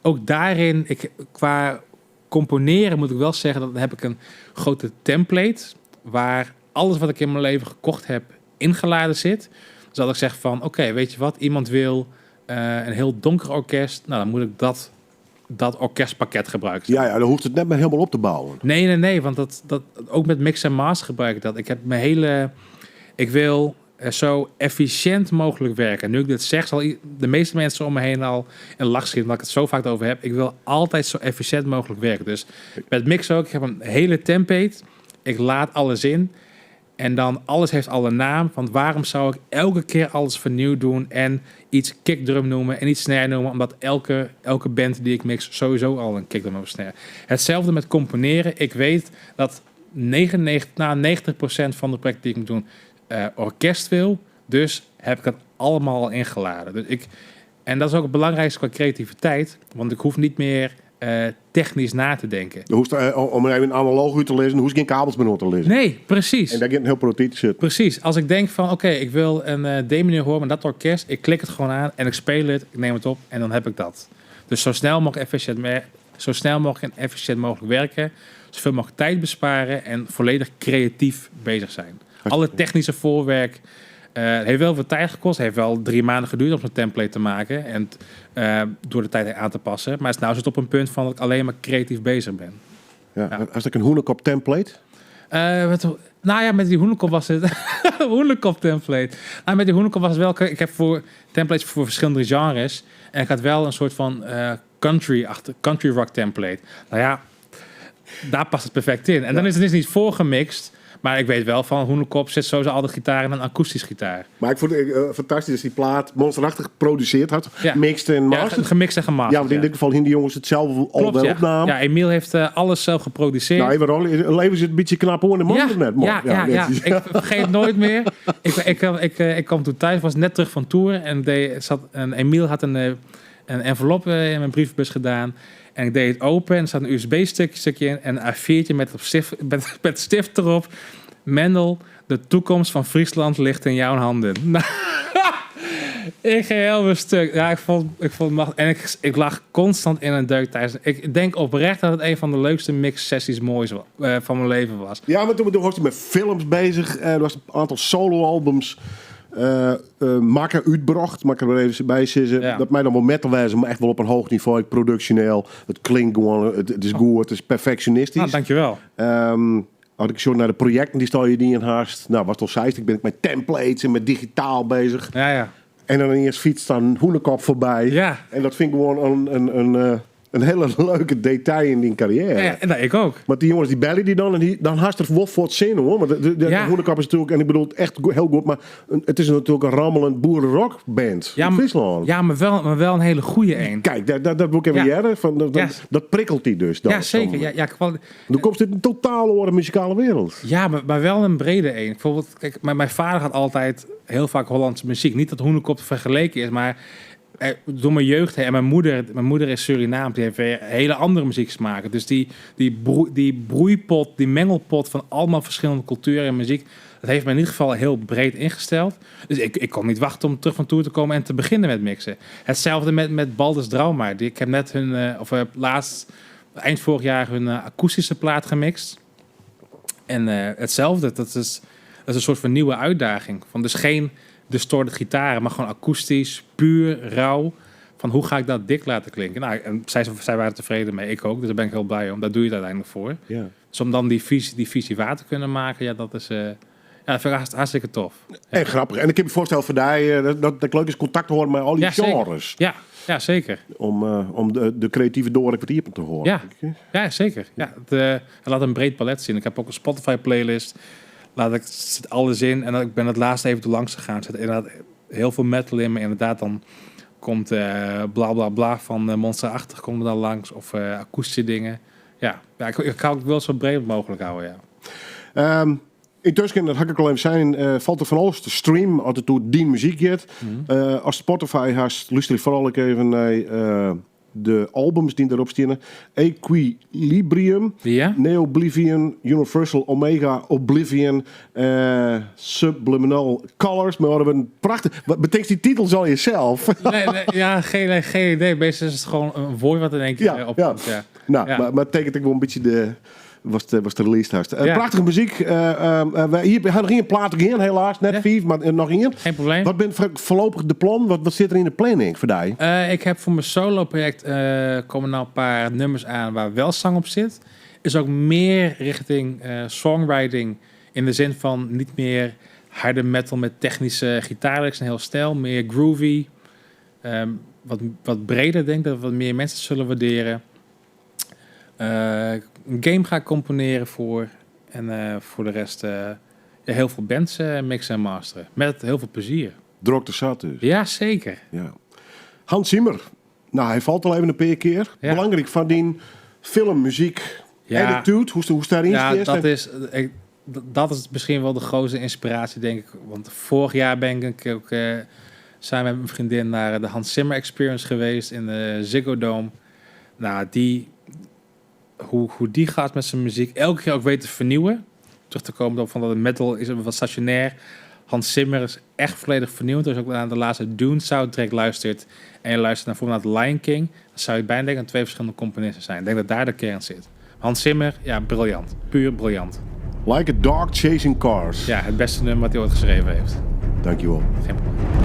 ook daarin, qua componeren moet ik wel zeggen, dat heb ik een grote template waar alles wat ik in mijn leven gekocht heb ingeladen zit. Dus dat ik zeg van, oké, weet je wat, iemand wil een heel donker orkest. Nou, dan moet ik dat orkestpakket gebruiken. Ja, ja, dan hoeft het net maar helemaal op te bouwen. Nee, nee, nee, want dat, ook met mix en master gebruik ik dat. Ik heb mijn hele... Ik wil zo efficiënt mogelijk werken. En nu ik dit zeg, zal de meeste mensen om me heen al in lach schieten, omdat ik het zo vaak over heb. Ik wil altijd zo efficiënt mogelijk werken. Dus met mix ook, ik heb een hele template. Ik laat alles in. En dan alles heeft al een naam. Want waarom zou ik elke keer alles vernieuwd doen en iets kickdrum noemen en iets snare noemen? Omdat elke band die ik mix sowieso al een kickdrum of snare. Hetzelfde met componeren. Ik weet dat 99, na 90% van de projecten die ik moet doen orkest wil. Dus heb ik het allemaal al ingeladen. En dat is ook het belangrijkste qua creativiteit. Want ik hoef niet meer technisch na te denken. Je hoeft om even een analoog uur te lezen, hoef je geen kabels meer te lezen. Nee, precies. En daar gaat een heel prototype zitten. Precies. Als ik denk van, oké, ik wil een D-mineur horen met dat orkest, ik klik het gewoon aan en ik speel het, ik neem het op en dan heb ik dat. Dus zo snel mogelijk efficiënt zo snel mogelijk en efficiënt mogelijk werken, zoveel mogelijk tijd besparen en volledig creatief bezig zijn. Alle technische voorwerk heeft wel veel tijd gekost. Heeft wel 3 maanden geduurd om zo'n template te maken en door de tijd aan te passen. Maar het is nou zit op een punt van dat ik alleen maar creatief bezig ben. Ja, Is dat een Hûnekop template? Nou ja, met die Hûnekop was het Hûnekop template. Nou, met die Hûnekop was het wel... Ik heb voor templates voor verschillende genres. En ik had wel een soort van country rock template. Nou ja, daar past het perfect in. En dan is het dus niet voorgemixt. Maar ik weet wel van Hûnekop zit sowieso altijd gitaar en een akoestisch gitaar. Maar ik vond het fantastisch dat die plaat monsterachtig geproduceerd had. Mixed en Ja, mastered. gemixt en gemasterd. Ja, want in dit geval hingen die jongens het zelf al wel opnamen. Ja, Emiel heeft alles zelf geproduceerd. Nou, even rollen. Leven zit een beetje knap hoor in de man net, man. Ja, dat is- Ik vergeet nooit meer. Ik kwam toen thuis, was net terug van tour. En Emiel had een envelop in mijn brievenbus gedaan. En ik deed het open en er zat een U S B-stukje stukje in en een A4'tje met stift erop. Mendel, de toekomst van Friesland ligt in jouw handen. Nou, ik ging helemaal stuk. Ja, ik vond het machtig. En ik lag constant in een deuk tijdens. Ik denk oprecht dat het een van de leukste mix-sessies moois van mijn leven was. Ja, maar toen was hij met films bezig. Er was een aantal solo-albums. Makker uitbracht, maar ik er even bij zitten. Dat mij dan wel metal wijzen, maar echt wel op een hoog niveau. Ik productioneel, het klinkt gewoon, het is goed, het is perfectionistisch. Nou, dankjewel. Had ik zo naar de projecten, die stal je niet in haast. Nou, was toch 60, ben ik met templates en met digitaal bezig. En dan eerst fietst dan Hûnekop voorbij. En dat vind ik gewoon een hele leuke detail in die carrière. Ja, en dat ik ook. Want die jongens die bellen die dan en die, dan haast er wel voor het zin hoor. Want de Hûnekop is natuurlijk, en ik bedoel het echt heel goed, maar het is natuurlijk een rammelend boerenrockband in Friesland. Ja, maar wel een hele goede een. Kijk, dat moet ik even jaren. Van, dat prikkelt die dus. Dan, Ja, zeker. Dan, Ja, ja, kwal- Dan komt dit een totaal andere muzikale wereld. Ja, maar wel een brede een. Bijvoorbeeld, kijk, mijn vader had altijd heel vaak Hollandse muziek. Niet dat Hûnekop te vergeleken is, maar door mijn jeugd heen. En mijn moeder is Surinaams. Die heeft weer hele andere muzieksmaken. Dus die broeipot, die mengelpot van allemaal verschillende culturen en muziek, dat heeft mij in ieder geval heel breed ingesteld. Dus ik kon niet wachten om terug van tour te komen en te beginnen met mixen. Hetzelfde met Baldus Drauma. Die, ik heb net hun of laatst, eind vorig jaar, hun akoestische plaat gemixt. En hetzelfde, dat is een soort van nieuwe uitdaging. Van dus geen distorted gitaren, maar gewoon akoestisch, puur, rauw. Van hoe ga ik dat dik laten klinken? Nou, en zij waren tevreden mee, ik ook. Dus daar ben ik heel blij om. Daar doe je het uiteindelijk voor. Dus om dan die visie waar te kunnen maken, ja, dat is, ja, dat vind ik hartstikke tof. Ja. En grappig. En ik heb je voorstel voor die dat ik leuk is contact te horen met al die Ja, zeker. genres. Ja, ja, zeker. Om de creatieve door een kwartier te horen. Ja. Ja, zeker. Ja, het laat een breed palet zien. Ik heb ook een Spotify playlist. Laat ik, zit alles in. En ik ben het laatst even te langs gegaan. Er zit inderdaad heel veel metal in. Maar inderdaad, dan komt bla bla bla van Monsterachtig komt er dan langs. Of akoestische dingen. Ja, ja, ik hou het wel zo breed mogelijk houden, ja. Intussen, dat had ik al even zijn, valt er van alles te streamen als het toe die muziek gaat. Als Spotify haast, luister ik vooral ook even naar de albums dy't derop steane. Equilibrium, Ja? Neoblivion, Universal Omega Oblivion, eh, Subliminal Colors. Maar we een prachtig. Wat betekent die titels al jezelf? Nee, nee, ja, geen, nee, geen idee. Meestal is het gewoon een woord wat in één keer Ja, eh, opkomt. Ja. Nou, Ja. maar, maar het tekent ik wel een beetje de. Was de release thuis. Ja. Prachtige muziek. Wij, hier we gaan nog één plaat in, helaas. Net Ja. vijf, maar nog één. Geen probleem. Wat bent voorlopig de plan? Wat zit er in de planning voor die? Ik heb voor mijn solo-project komen nou een paar nummers aan waar wel zang op zit. Is ook meer richting songwriting. In de zin van niet meer harde metal met technische gitaarlicks en heel stijl. Meer groovy. Wat breder denk ik, dat wat meer mensen het zullen waarderen. Een game ga ik componeren voor. En voor de rest ja, heel veel bands mixen en masteren. Met heel veel plezier. Drokte zat dus. Ja, zeker. Ja. Hans Zimmer. Nou, hij valt al even een paar keer. Ja. Belangrijk van die filmmuziek. Ja. Attitude, hoe daarin Ja, is. dat is, ik, dat is misschien wel de grootste inspiratie, denk ik. Want vorig jaar ben ik ook samen met mijn vriendin naar de Hans Zimmer Experience geweest in de Ziggo Dome. Nou, die, hoe die gaat met zijn muziek, elke keer ook weet te vernieuwen. Terug te komen op van dat het metal is wat stationair. Hans Zimmer is echt volledig vernieuwend. Als je ook naar de laatste Dune soundtrack luistert en je luistert naar bijvoorbeeld naar The Lion King, dan zou je bijna denken dat twee verschillende componisten zijn. Ik denk dat daar de kern zit. Hans Zimmer, ja, briljant. Puur briljant. Like a dog chasing cars. Ja, het beste nummer wat hij ooit geschreven heeft. Dankjewel. Geen probleem.